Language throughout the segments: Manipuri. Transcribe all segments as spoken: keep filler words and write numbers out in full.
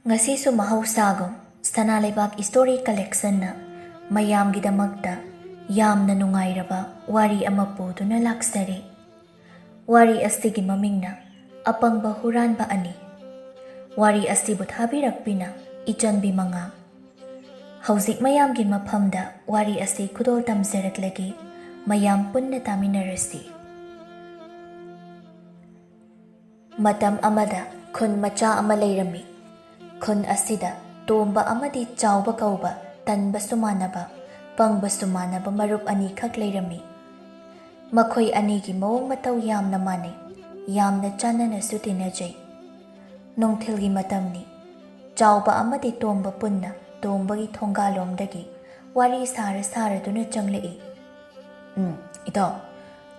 ꯉꯁꯤꯁꯨ ꯃꯍꯧꯁꯥꯒꯨꯝ ꯁꯅꯥ ꯂꯩꯕꯥꯛ ꯏꯁꯇꯣꯔꯤ ꯀꯂꯦꯛꯁꯟꯅ ꯃꯌꯥꯝꯒꯤꯗꯃꯛꯇ ꯌꯥꯝꯅ ꯅꯨꯡꯉꯥꯏꯔꯕ ꯋꯥꯔꯤ ꯑꯃ ꯄꯨꯗꯨꯅ ꯂꯥꯛꯆꯔꯤ꯫ ꯋꯥꯔꯤ ꯑꯁꯤꯒꯤ ꯃꯃꯤꯡꯅ ꯑꯄꯪꯕ ꯍꯨꯔꯥꯟꯕ ꯑꯅꯤ꯫ ꯋꯥꯔꯤ ꯑꯁꯤꯕꯨ ꯊꯥꯕꯤꯔꯛꯄꯤꯅ ꯏꯆꯟꯕꯤ ꯃꯉꯥ꯫ ꯍꯧꯖꯤꯛ ꯃꯌꯥꯝꯒꯤ ꯃꯐꯝꯗ ꯋꯥꯔꯤ ꯑꯁꯤ ꯈꯨꯗꯣꯜ ꯇꯝꯖꯔꯛꯂꯒꯦ꯫ ꯃꯌꯥꯝ ꯄꯨꯟꯅ ꯇꯥꯃꯤꯟꯅꯔꯁꯤ꯫ ꯃꯇꯝ ꯑꯃꯗ ꯈꯨꯟ ꯃꯆꯥ ꯑꯃ ꯂꯩꯔꯝꯃꯤ꯫ ꯈꯨꯟ ꯑꯁꯤꯗ ꯇꯣꯝꯕ ꯑꯃꯗꯤ ꯆꯥꯎꯕ ꯀꯧꯕ ꯇꯟꯕꯁꯨ ꯃꯥꯟꯅꯕ, ꯄꯪꯕꯁꯨ ꯃꯥꯟꯅꯕ ꯃꯔꯨꯞ ꯑꯅꯤꯈꯛ ꯂꯩꯔꯝꯃꯤ꯫ ꯃꯈꯣꯏ ꯑꯅꯤꯒꯤ ꯃꯑꯣꯡ ꯃꯇꯧ ꯌꯥꯝꯅ ꯃꯥꯟꯅꯩ, ꯌꯥꯝꯅ ꯆꯥꯟꯅꯅꯁꯨ ꯇꯤꯟꯅꯖꯩ꯫ ꯅꯨꯡꯊꯤꯜꯒꯤ ꯃꯇꯝꯅꯤ꯫ ꯆꯥꯎꯕ ꯑꯃꯗꯤ ꯇꯣꯝꯕ ꯄꯨꯟꯅ ꯇꯣꯝꯕꯒꯤ ꯊꯣꯡꯒꯥꯜꯂꯣꯝꯗꯒꯤ ꯋꯥꯔꯤ ꯁꯥꯔ ꯁꯥꯔꯗꯨꯅ ꯆꯪꯂꯛꯏ꯫ "ꯎꯝ, ꯏꯇꯥꯎ,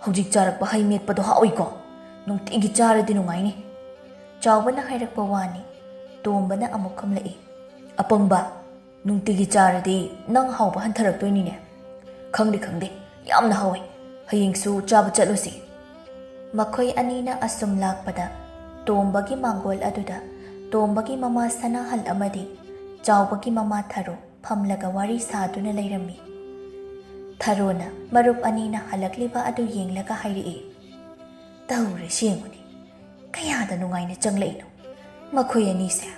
ꯍꯧꯖꯤꯛ ꯆꯥꯔꯛꯄ ꯍꯩ ꯃꯦꯠꯄꯗꯣ ꯍꯥꯎꯏꯀꯣ? ꯅꯨꯡꯇꯤꯒꯤ ꯆꯥꯔꯗꯤ ꯅꯨꯡꯉꯥꯏꯅꯤ꯫" ꯆꯥꯎꯕꯅ ꯍꯥꯏꯔꯛꯄ ꯋꯥꯅꯤ꯫ ꯇꯣꯝꯕꯅ ꯑꯃꯨꯛ ꯈꯨꯝꯂꯛꯏ꯫ "ꯑꯄꯪꯕ, ꯅꯨꯡꯇꯤꯒꯤ ꯆꯥꯔꯗꯤ ꯅꯪ ꯍꯥꯎꯕ ꯍꯟꯊꯔꯛꯇꯣꯏꯅꯤꯅꯦ꯫" "ꯈꯪꯗꯦ, ꯈꯪꯗꯦ, ꯌꯥꯝꯅ ꯍꯥꯎꯏ꯫ ꯍꯌꯦꯡꯁꯨ ꯆꯥꯕ ꯆꯠꯂꯨꯁꯤ꯫" ꯃꯈꯣꯏ ꯑꯅꯤꯅ ꯑꯁꯨꯝ ꯂꯥꯛꯄꯗ ꯇꯣꯝꯕꯒꯤ ꯃꯥꯡꯒꯣꯜ ꯑꯗꯨꯗ ꯇꯣꯝꯕꯒꯤ ꯃꯃꯥ ꯁꯅꯥꯍꯜ ꯑꯃꯗꯤ ꯆꯥꯎꯕꯒꯤ ꯃꯃꯥ ꯊꯔꯣ ꯐꯝꯂꯒ ꯋꯥꯔꯤ ꯁꯥꯗꯨꯅ ꯂꯩꯔꯝꯃꯤ꯫ ꯊꯔꯣꯅ ꯃꯔꯨꯞ ꯑꯅꯤꯅ ꯍꯜꯂꯛꯂꯤꯕ ꯑꯗꯨ ꯌꯦꯡꯂꯒ ꯍꯥꯏꯔꯛꯏ, "ꯇꯧꯔꯤꯁꯤ ꯌꯦꯡꯉꯨꯅꯦ, ꯀꯌꯥꯗ ꯅꯨꯡꯉꯥꯏꯅ ꯆꯪꯂꯛꯏꯅꯣ꯫ ꯃꯈꯣꯏ ꯑꯅꯤꯁꯦ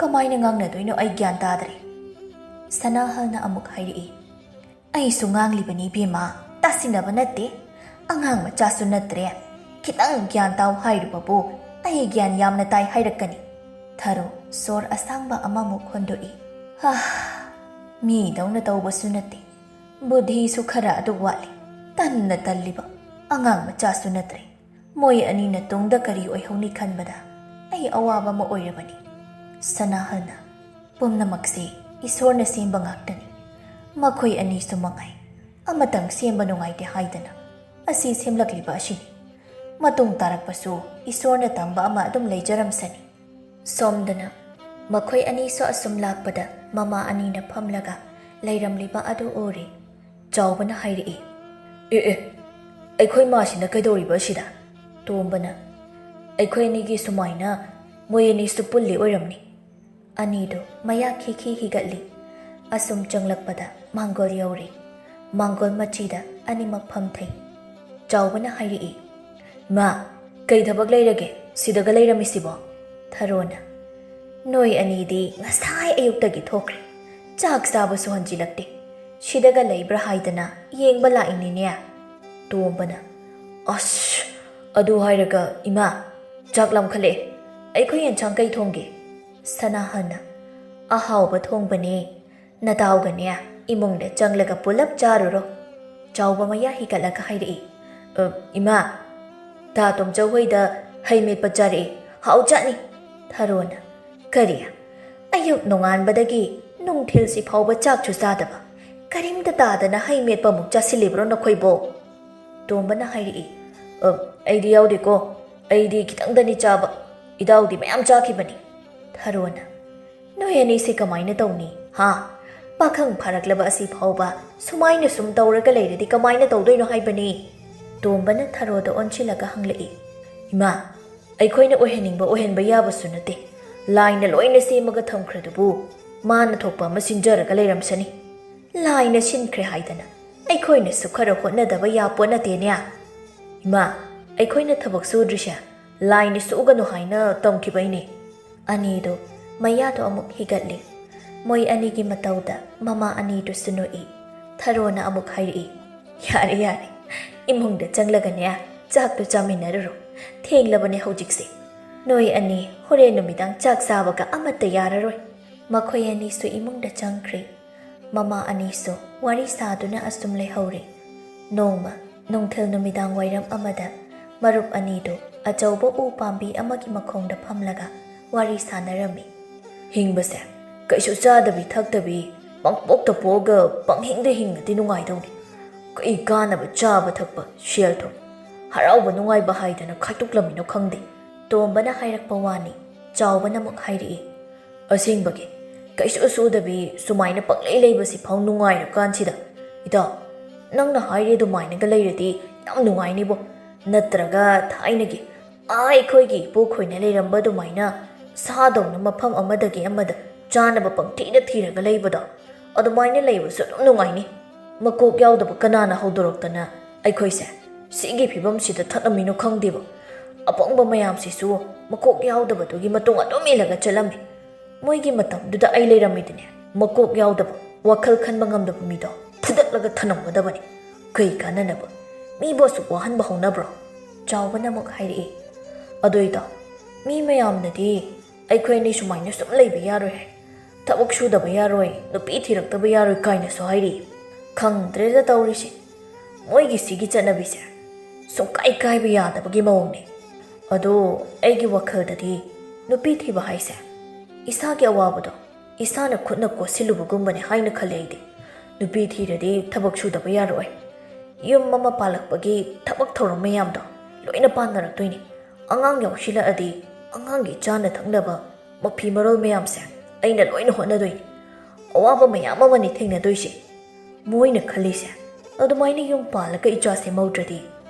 ꯀꯃꯥꯏꯅ ꯉꯥꯡꯅꯗꯣꯏꯅꯣ ꯑꯩ ꯒ꯭ꯌꯥꯟ ꯇꯥꯗ꯭ꯔꯦ꯫" ꯁꯅꯥꯍꯜꯅ ꯑꯃꯨꯛ ꯍꯥꯏꯔꯛꯏ, "ꯑꯩꯁꯨ ꯉꯥꯡꯂꯤꯕꯅꯤ ꯏꯕꯦꯝꯃ, ꯇꯥꯁꯤꯟꯅꯕ ꯅꯠꯇꯦ꯫ ꯑꯉꯥꯡ ꯃꯆꯥꯁꯨ ꯅꯠꯇ꯭ꯔꯦ꯫ ꯈꯤꯇꯪ ꯒ꯭ꯌꯥꯟ ꯇꯥꯎ ꯍꯥꯏꯔꯨꯕꯕꯨ ꯑꯩ ꯒ꯭ꯌꯥꯟ ꯌꯥꯝꯅ ꯇꯥꯏ ꯍꯥꯏꯔꯛꯀꯅꯤ꯫" ꯊꯔꯣ ꯁꯣꯔ ꯑꯁꯥꯡꯕ ꯑꯃꯃꯨꯛ ꯍꯣꯟꯗꯣꯛꯏ꯫ "ꯍꯥ, ꯃꯤꯗꯧꯅ ꯇꯧꯕꯁꯨ ꯅꯠꯇꯦ꯫ ꯕꯨꯙꯤꯁꯨ ꯈꯔ ꯑꯗꯨ ꯋꯥꯠꯂꯤ꯫ ꯇꯟꯅ ꯇꯜꯂꯤꯕ꯫ ꯑꯉꯥꯡ ꯃꯆꯥꯁꯨ ꯅꯠꯇ꯭ꯔꯦ꯫ ꯃꯣꯏ ꯑꯅꯤꯅ ꯇꯨꯡꯗ ꯀꯔꯤ ꯑꯣꯏꯍꯧꯅꯤ ꯈꯟꯕꯗ ꯑꯩ ꯑꯋꯥꯕ ꯑꯃ ꯑꯣꯏꯔꯕꯅꯤ꯫" ꯁꯅꯥꯍꯜꯅ, "ꯄꯨꯝꯅꯃꯛꯁꯤ ꯏꯁꯣꯔꯅ ꯁꯦꯝꯕ ꯉꯥꯛꯇꯅꯤ꯫ ꯃꯈꯣꯏ ꯑꯅꯤꯁꯨ ꯃꯉꯥꯏ꯫ ꯑꯃꯇꯪ ꯁꯦꯝꯕ ꯅꯨꯡꯉꯥꯏꯇꯦ ꯍꯥꯏꯗꯅ ꯑꯁꯤ ꯁꯦꯝꯂꯛꯂꯤꯕ ꯑꯁꯤꯅꯤ꯫ ꯃꯇꯨꯡ ꯇꯥꯔꯛꯄꯁꯨ ꯏꯁꯣꯔꯅ ꯇꯝꯕ ꯑꯃ ꯑꯗꯨꯝ ꯂꯩꯖꯔꯝꯁꯅꯤ꯫" ꯁꯣꯝꯗꯅ ꯃꯈꯣꯏ ꯑꯅꯤꯁꯨ ꯑꯁꯨꯝ ꯂꯥꯛꯄꯗ ꯃꯃꯥ ꯑꯅꯤꯅ ꯐꯝꯂꯒ ꯂꯩꯔꯝꯂꯤꯕ ꯑꯗꯨ ꯎꯔꯦ꯫ ꯆꯥꯎꯕꯅ ꯍꯥꯏꯔꯛꯏ, "ꯑꯦ ꯑꯦ, ꯑꯩꯈꯣꯏ ꯃꯥꯁꯤꯅ ꯀꯩꯗꯧꯔꯤꯕ ꯑꯁꯤꯗ?" ꯇꯣꯝꯕꯅ, "ꯑꯩꯈꯣꯏ ꯑꯅꯤꯒꯤ ꯁꯨꯃꯥꯏꯅ ꯃꯣꯏ ꯑꯅꯤꯁꯨ ꯄꯨꯜꯂꯤ ꯑꯣꯏꯔꯝꯅꯤ꯫" ꯑꯅꯤꯗꯨ ꯃꯌꯥ ꯈꯤꯈꯤ ꯍꯤꯒꯠꯂꯤ꯫ ꯑꯁꯨꯝ ꯆꯪꯂꯛꯄꯗ ꯃꯥꯡꯒꯣꯜ ꯌꯧꯔꯦ꯫ ꯃꯥꯡꯒꯣꯜ ꯃꯆꯤꯗ ꯑꯅꯤꯃꯛ ꯐꯝꯊꯩ꯫ ꯆꯥꯎꯕꯅ ꯍꯥꯏꯔꯛꯏ, "ꯏꯃꯥ, ꯀꯩ ꯊꯕꯛ ꯂꯩꯔꯒꯦ ꯁꯤꯗꯒ ꯂꯩꯔꯝꯃꯤꯁꯤꯕꯣ?" ꯊꯔꯣꯅ, "ꯅꯣꯏ ꯑꯅꯤꯗꯤ ꯉꯁꯥꯏ ꯑꯌꯨꯛꯇꯒꯤ ꯊꯣꯛꯈ꯭ꯔꯦ, ꯆꯥꯛ ꯆꯥꯕꯁꯨ ꯍꯟꯖꯤꯜꯂꯛꯇꯦ, ꯁꯤꯗꯒ ꯂꯩꯕ꯭ꯔꯥ ꯍꯥꯏꯗꯅ ꯌꯦꯡꯕ ꯂꯥꯛꯏꯅꯤꯅꯦ꯫" ꯇꯣꯝꯕꯅ, "ꯑꯁ, ꯑꯗꯨ ꯍꯥꯏꯔꯒ ꯏꯃꯥ, ꯆꯥꯛ ꯂꯥꯝꯈꯠꯂꯛꯑꯦ, ꯑꯩꯈꯣꯏ ꯌꯦꯟꯁꯥꯡ ꯀꯩ ꯊꯣꯡꯒꯦ?" ꯁꯅꯥꯍꯟꯅ, "ꯑꯍꯥꯎꯕ ꯊꯣꯡꯕꯅꯦ, ꯅꯇꯥꯎꯒꯅꯦ ꯏꯃꯨꯡꯗ ꯆꯪꯂꯒ ꯄꯨꯂꯞ ꯆꯥꯔꯨꯔꯣ꯫" ꯆꯥꯎꯕ ꯃꯌꯥ ꯍꯤꯒꯠꯂꯒ ꯍꯥꯏꯔꯛꯏ, "ꯑ, ꯏꯃꯥ, ꯇꯥ ꯇꯣꯝꯆꯧ ꯍꯣꯏꯗ ꯍꯩ ꯃꯦꯠꯄ ꯆꯥꯔꯛꯏ, ꯍꯥꯎꯖꯥꯠꯅꯤ꯫" ꯊꯔꯣꯅ, "ꯀꯔꯤ? ꯑꯌꯨꯛ ꯅꯣꯡꯉꯥꯟꯕꯗꯒꯤ ꯅꯨꯡꯊꯤꯜꯁꯤ ꯐꯥꯎꯕ ꯆꯥꯛꯁꯨ ꯆꯥꯗꯕ, ꯀꯔꯤꯝꯇ ꯇꯥꯗꯅ ꯍꯩ ꯃꯦꯠꯄ ꯑꯃꯨꯛ ꯆꯥꯁꯤꯜꯂꯤꯕ꯭ꯔꯣ ꯅꯈꯣꯏꯕꯣ?" ꯇꯣꯝꯕꯅ ꯍꯥꯏꯔꯛꯏ, "ꯑ, ꯑꯩꯗꯤ ꯌꯥꯎꯗꯦꯀꯣ, ꯑꯩꯗꯤ ꯈꯤꯇꯪꯗꯅꯤ ꯆꯥꯕ, ꯏꯇꯥꯎꯗꯤ ꯃꯌꯥꯝ ꯆꯥꯈꯤꯕꯅꯤ꯫" ꯊꯔꯣꯅ, "ꯅꯣꯏ ꯑꯅꯤꯁꯦ ꯀꯃꯥꯏꯅ ꯇꯧꯅꯤ, ꯍꯥ? ꯄꯥꯈꯪ ꯐꯥꯔꯛꯂꯕ ꯑꯁꯤ ꯐꯥꯎꯕ ꯁꯨꯃꯥꯏꯅ ꯁꯨꯝ ꯇꯧꯔꯒ ꯂꯩꯔꯗꯤ ꯀꯃꯥꯏꯅ ꯇꯧꯗꯣꯏꯅꯣ ꯍꯥꯏꯕꯅꯤ?" ꯇꯣꯝꯕꯅ ꯊꯔꯣꯗ ꯑꯣꯟꯁꯤꯜꯂꯒ ꯍꯪꯂꯛꯏ, "ꯏꯃꯥ, ꯑꯩꯈꯣꯏꯅ ꯑꯣꯏꯍꯟꯅꯤꯡꯕ ꯑꯣꯏꯍꯟꯕ ꯌꯥꯕꯁꯨ ꯅꯠꯇꯦ꯫ ꯂꯥꯏꯅ ꯂꯣꯏꯅ ꯁꯦꯝꯃꯒ ꯊꯝꯈ꯭ꯔꯗꯨꯕꯨ ꯃꯥꯅ ꯊꯣꯛꯄ ꯑꯃ ꯁꯤꯟꯖꯔꯒ ꯂꯩꯔꯝꯁꯅꯤ꯫ ꯂꯥꯏꯅ ꯁꯤꯟꯈ꯭ꯔꯦ ꯍꯥꯏꯗꯅ ꯑꯩꯈꯣꯏꯅꯁꯨ ꯈꯔ ꯍꯣꯠꯅꯗꯕ ꯌꯥꯄꯣꯠ ꯅꯠꯇꯦꯅꯦ꯫ ꯏꯃꯥ, ꯑꯩꯈꯣꯏꯅ ꯊꯕꯛ ꯁꯨꯗ꯭ꯔꯤꯁꯦ ꯂꯥꯏꯅ ꯁꯨꯒꯅꯨ ꯍꯥꯏꯅ ꯇꯝꯈꯤꯕꯩꯅꯦ꯫" ꯑꯅꯤꯗꯨ ꯃꯌꯥꯗꯣ ꯑꯃꯨꯛ ꯍꯤꯒꯠꯂꯤ꯫ ꯃꯣꯏ ꯑꯅꯤꯒꯤ ꯃꯇꯧꯗ ꯃꯃꯥ ꯑꯅꯤꯗꯨꯁꯨ ꯅꯣꯛꯏ꯫ ꯊꯔꯣꯅ ꯑꯃꯨꯛ ꯍꯥꯏꯔꯛꯏ, "ꯌꯥꯔꯦ, ꯌꯥꯔꯦ, ꯏꯃꯨꯡꯗ ꯆꯪꯂꯒꯅꯦ ꯆꯥꯛꯇꯣ ꯆꯥꯃꯤꯟꯅꯔꯨꯔꯣ꯫ ꯊꯦꯡꯂꯕꯅꯦ ꯍꯧꯖꯤꯛꯁꯦ꯫ ꯅꯣꯏ ꯑꯅꯤ ꯍꯣꯔꯦꯟ ꯅꯨꯃꯤꯗꯥꯡ ꯆꯥꯛ ꯆꯥꯕꯒ ꯑꯃꯠꯇ ꯌꯥꯔꯔꯣꯏ꯫" ꯃꯈꯣꯏ ꯑꯅꯤꯁꯨ ꯏꯃꯨꯡꯗ ꯆꯪꯈ꯭ꯔꯦ꯫ ꯃꯃꯥ ꯑꯅꯤꯁꯨ ꯋꯥꯔꯤ ꯁꯥꯗꯨꯅ ꯑꯁꯨꯝ ꯂꯩꯍꯧꯔꯦ꯫ ꯅꯣꯡꯃ ꯅꯨꯡꯊꯤꯜ ꯅꯨꯃꯤꯗꯥꯡ ꯋꯥꯏꯔꯝ ꯑꯃꯗ ꯃꯔꯨꯞ ꯑꯅꯤꯗꯨ ꯑꯆꯧꯕ ꯎ ꯄꯥꯝꯕꯤ ꯑꯃꯒꯤ ꯃꯈꯣꯡꯗ ꯐꯝꯂꯒ ꯋꯥꯔꯤ ꯁꯥꯟꯅꯔꯝꯃꯤ꯫ "ꯍꯤꯡꯕꯁꯦ ꯀꯩꯁꯨ ꯆꯥꯗꯕꯤ ꯊꯛꯇꯕꯤ ꯄꯪꯄꯣꯛꯇ ꯄꯣꯛꯑꯒ ꯄꯪꯍꯤꯡꯗ ꯍꯤꯡꯉꯗꯤ ꯅꯨꯡꯉꯥꯏꯗꯧꯅꯤ꯫ ꯀꯩ ꯀꯥꯟꯅꯕ ꯆꯥꯕ ꯊꯛꯄ, ꯁꯦꯜ ꯊꯨꯝ, ꯍꯔꯥꯎꯕ ꯅꯨꯡꯉꯥꯏꯕ ꯍꯥꯏꯗꯅ ꯈꯥꯏꯗꯣꯛꯂꯝꯃꯤꯅꯣ ꯈꯪꯗꯦ꯫" ꯇꯣꯝꯕꯅ ꯍꯥꯏꯔꯛꯄ ꯋꯥꯅꯤ꯫ ꯆꯥꯎꯕꯅ ꯑꯃꯨꯛ ꯍꯥꯏꯔꯛꯏ, "ꯑꯁꯦꯡꯕꯒꯤ ꯀꯩꯁꯨ ꯁꯨꯗꯕꯤ ꯁꯨꯃꯥꯏꯅ ꯄꯪꯂꯩ ꯂꯩꯕꯁꯤ ꯐꯥꯎ ꯅꯨꯡꯉꯥꯏꯔꯀꯥꯟꯁꯤꯗ, ꯏꯇꯥꯎ, ꯅꯪꯅ ꯍꯥꯏꯔꯤ ꯑꯗꯨꯃꯥꯏꯅꯒ ꯂꯩꯔꯗꯤ ꯌꯥꯝ ꯅꯨꯡꯉꯥꯏꯅꯤꯕꯣ꯫ ꯅꯠꯇ꯭ꯔꯒ ꯊꯥꯏꯅꯒꯤ ꯑꯥ ꯑꯩꯈꯣꯏꯒꯤ ꯏꯄꯨꯈꯣꯏꯅ ꯂꯩꯔꯝꯕ ꯑꯗꯨꯃꯥꯏꯅ ꯁꯥꯗꯧꯅ ꯃꯐꯝ ꯑꯃꯗꯒꯤ ꯑꯃꯗ ꯆꯥꯅꯕ ꯄꯪꯊꯤꯗ ꯊꯤꯔꯒ ꯂꯩꯕꯗꯣ, ꯑꯗꯨꯃꯥꯏꯅ ꯂꯩꯕꯁꯨ ꯑꯗꯨꯝ ꯅꯨꯡꯉꯥꯏꯅꯤ꯫ ꯃꯀꯣꯛ ꯌꯥꯎꯗꯕ ꯀꯅꯥꯅ ꯍꯧꯗꯣꯔꯛꯇꯅ ꯑꯩꯈꯣꯏꯁꯦ ꯁꯤꯒꯤ ꯐꯤꯕꯝꯁꯤꯗ ꯊꯠꯂꯝꯃꯤꯅꯣ ꯈꯪꯗꯦꯕ꯫ ꯑꯄꯪꯕ ꯃꯌꯥꯝꯁꯤꯁꯨ ꯃꯀꯣꯛ ꯌꯥꯎꯗꯕꯗꯨꯒꯤ ꯃꯇꯨꯡ ꯑꯗꯨꯝ ꯏꯜꯂꯒ ꯆꯠꯂꯝꯃꯤ꯫ ꯃꯣꯏꯒꯤ ꯃꯇꯝꯗꯨꯗ ꯑꯩ ꯂꯩꯔꯝꯃꯤꯗꯨꯅꯦ, ꯃꯀꯣꯛ ꯌꯥꯎꯗꯕ, ꯋꯥꯈꯜ ꯈꯟꯕ ꯉꯝꯗꯕ ꯃꯤꯗꯣ ꯐꯨꯗꯠꯂꯒ ꯊꯅꯝꯒꯗꯕꯅꯤ꯫ ꯀꯩ ꯀꯥꯟꯅꯅꯕ? ꯃꯤꯕꯨ ꯑꯁꯨꯛ ꯋꯥꯍꯟꯕ ꯍꯧꯅꯕ꯭ꯔꯣ? ꯆꯥꯎꯕꯅ ꯑꯃꯨꯛ ꯍꯥꯏꯔꯛꯏ꯫ ꯑꯗꯨꯏꯗꯣ, ꯃꯤ ꯃꯌꯥꯝꯅꯗꯤ ꯑꯩꯈꯣꯏ ꯑꯅꯤ ꯁꯨꯃꯥꯏꯅ ꯁꯨꯝ ꯂꯩꯕ ꯌꯥꯔꯣꯏ ꯍꯥꯏ, ꯊꯕꯛ ꯁꯨꯗꯕ ꯌꯥꯔꯣꯏ, ꯅꯨꯄꯤ ꯊꯤꯔꯛꯇꯕ ꯌꯥꯔꯣꯏ ꯀꯥꯏꯅꯁꯨ ꯍꯥꯏꯔꯤ꯫ ꯈꯪꯗ꯭ꯔꯦꯗ ꯇꯧꯔꯤꯁꯦ, ꯃꯣꯏꯒꯤ ꯁꯤꯒꯤ ꯆꯠꯅꯕꯤꯁꯦ ꯁꯨꯡꯀꯥꯏ ꯀꯥꯏꯕ ꯌꯥꯗꯕꯒꯤ ꯃꯑꯣꯡꯅꯦ꯫ ꯑꯗꯣ, ꯑꯩꯒꯤ ꯋꯥꯈꯜꯗꯗꯤ ꯅꯨꯄꯤ ꯊꯤꯕ ꯍꯥꯏꯁꯦ ꯏꯁꯥꯒꯤ ꯑꯋꯥꯕꯗꯣ ꯏꯁꯥꯅ ꯈꯨꯠꯅ ꯀꯣꯠꯁꯤꯜꯂꯨꯕꯒꯨꯝꯕꯅꯦ ꯍꯥꯏꯅ ꯈꯜꯂꯦ ꯑꯩꯗꯤ꯫ ꯅꯨꯄꯤ ꯊꯤꯔꯗꯤ ꯊꯕꯛ ꯁꯨꯗꯕ ꯌꯥꯔꯣꯏ, ꯌꯨꯝ ꯑꯃ ꯄꯥꯜꯂꯛꯄꯒꯤ ꯊꯕꯛ ꯊꯧꯔꯝ ꯃꯌꯥꯝꯗꯣ ꯂꯣꯏꯅ ꯄꯥꯟꯅꯔꯛꯇꯣꯏꯅꯤ꯫ ꯑꯉꯥꯡ ꯌꯥꯎꯁꯤꯜꯂꯛꯑꯗꯤ ꯑꯉꯥꯡꯒꯤ ꯆꯥꯅ ꯊꯛꯅꯕ ꯃꯐꯤ ꯃꯔꯣꯜ ꯃꯌꯥꯝꯁꯦ ꯑꯩꯅ ꯂꯣꯏꯅ ꯍꯣꯠꯅꯗꯣꯏꯅꯤ꯫ ꯑꯋꯥꯕ ꯃꯌꯥꯝ ꯑꯃꯅꯤ ꯊꯦꯡꯅꯗꯣꯏꯁꯦ꯫ ꯃꯣꯏꯅ ꯈꯜꯂꯤꯁꯦ, ꯑꯗꯨꯃꯥꯏꯅ ꯌꯨꯝ ꯄꯥꯜꯂꯒ ꯏꯆꯥ ꯁꯦꯝꯍꯧꯗ꯭ꯔꯗꯤ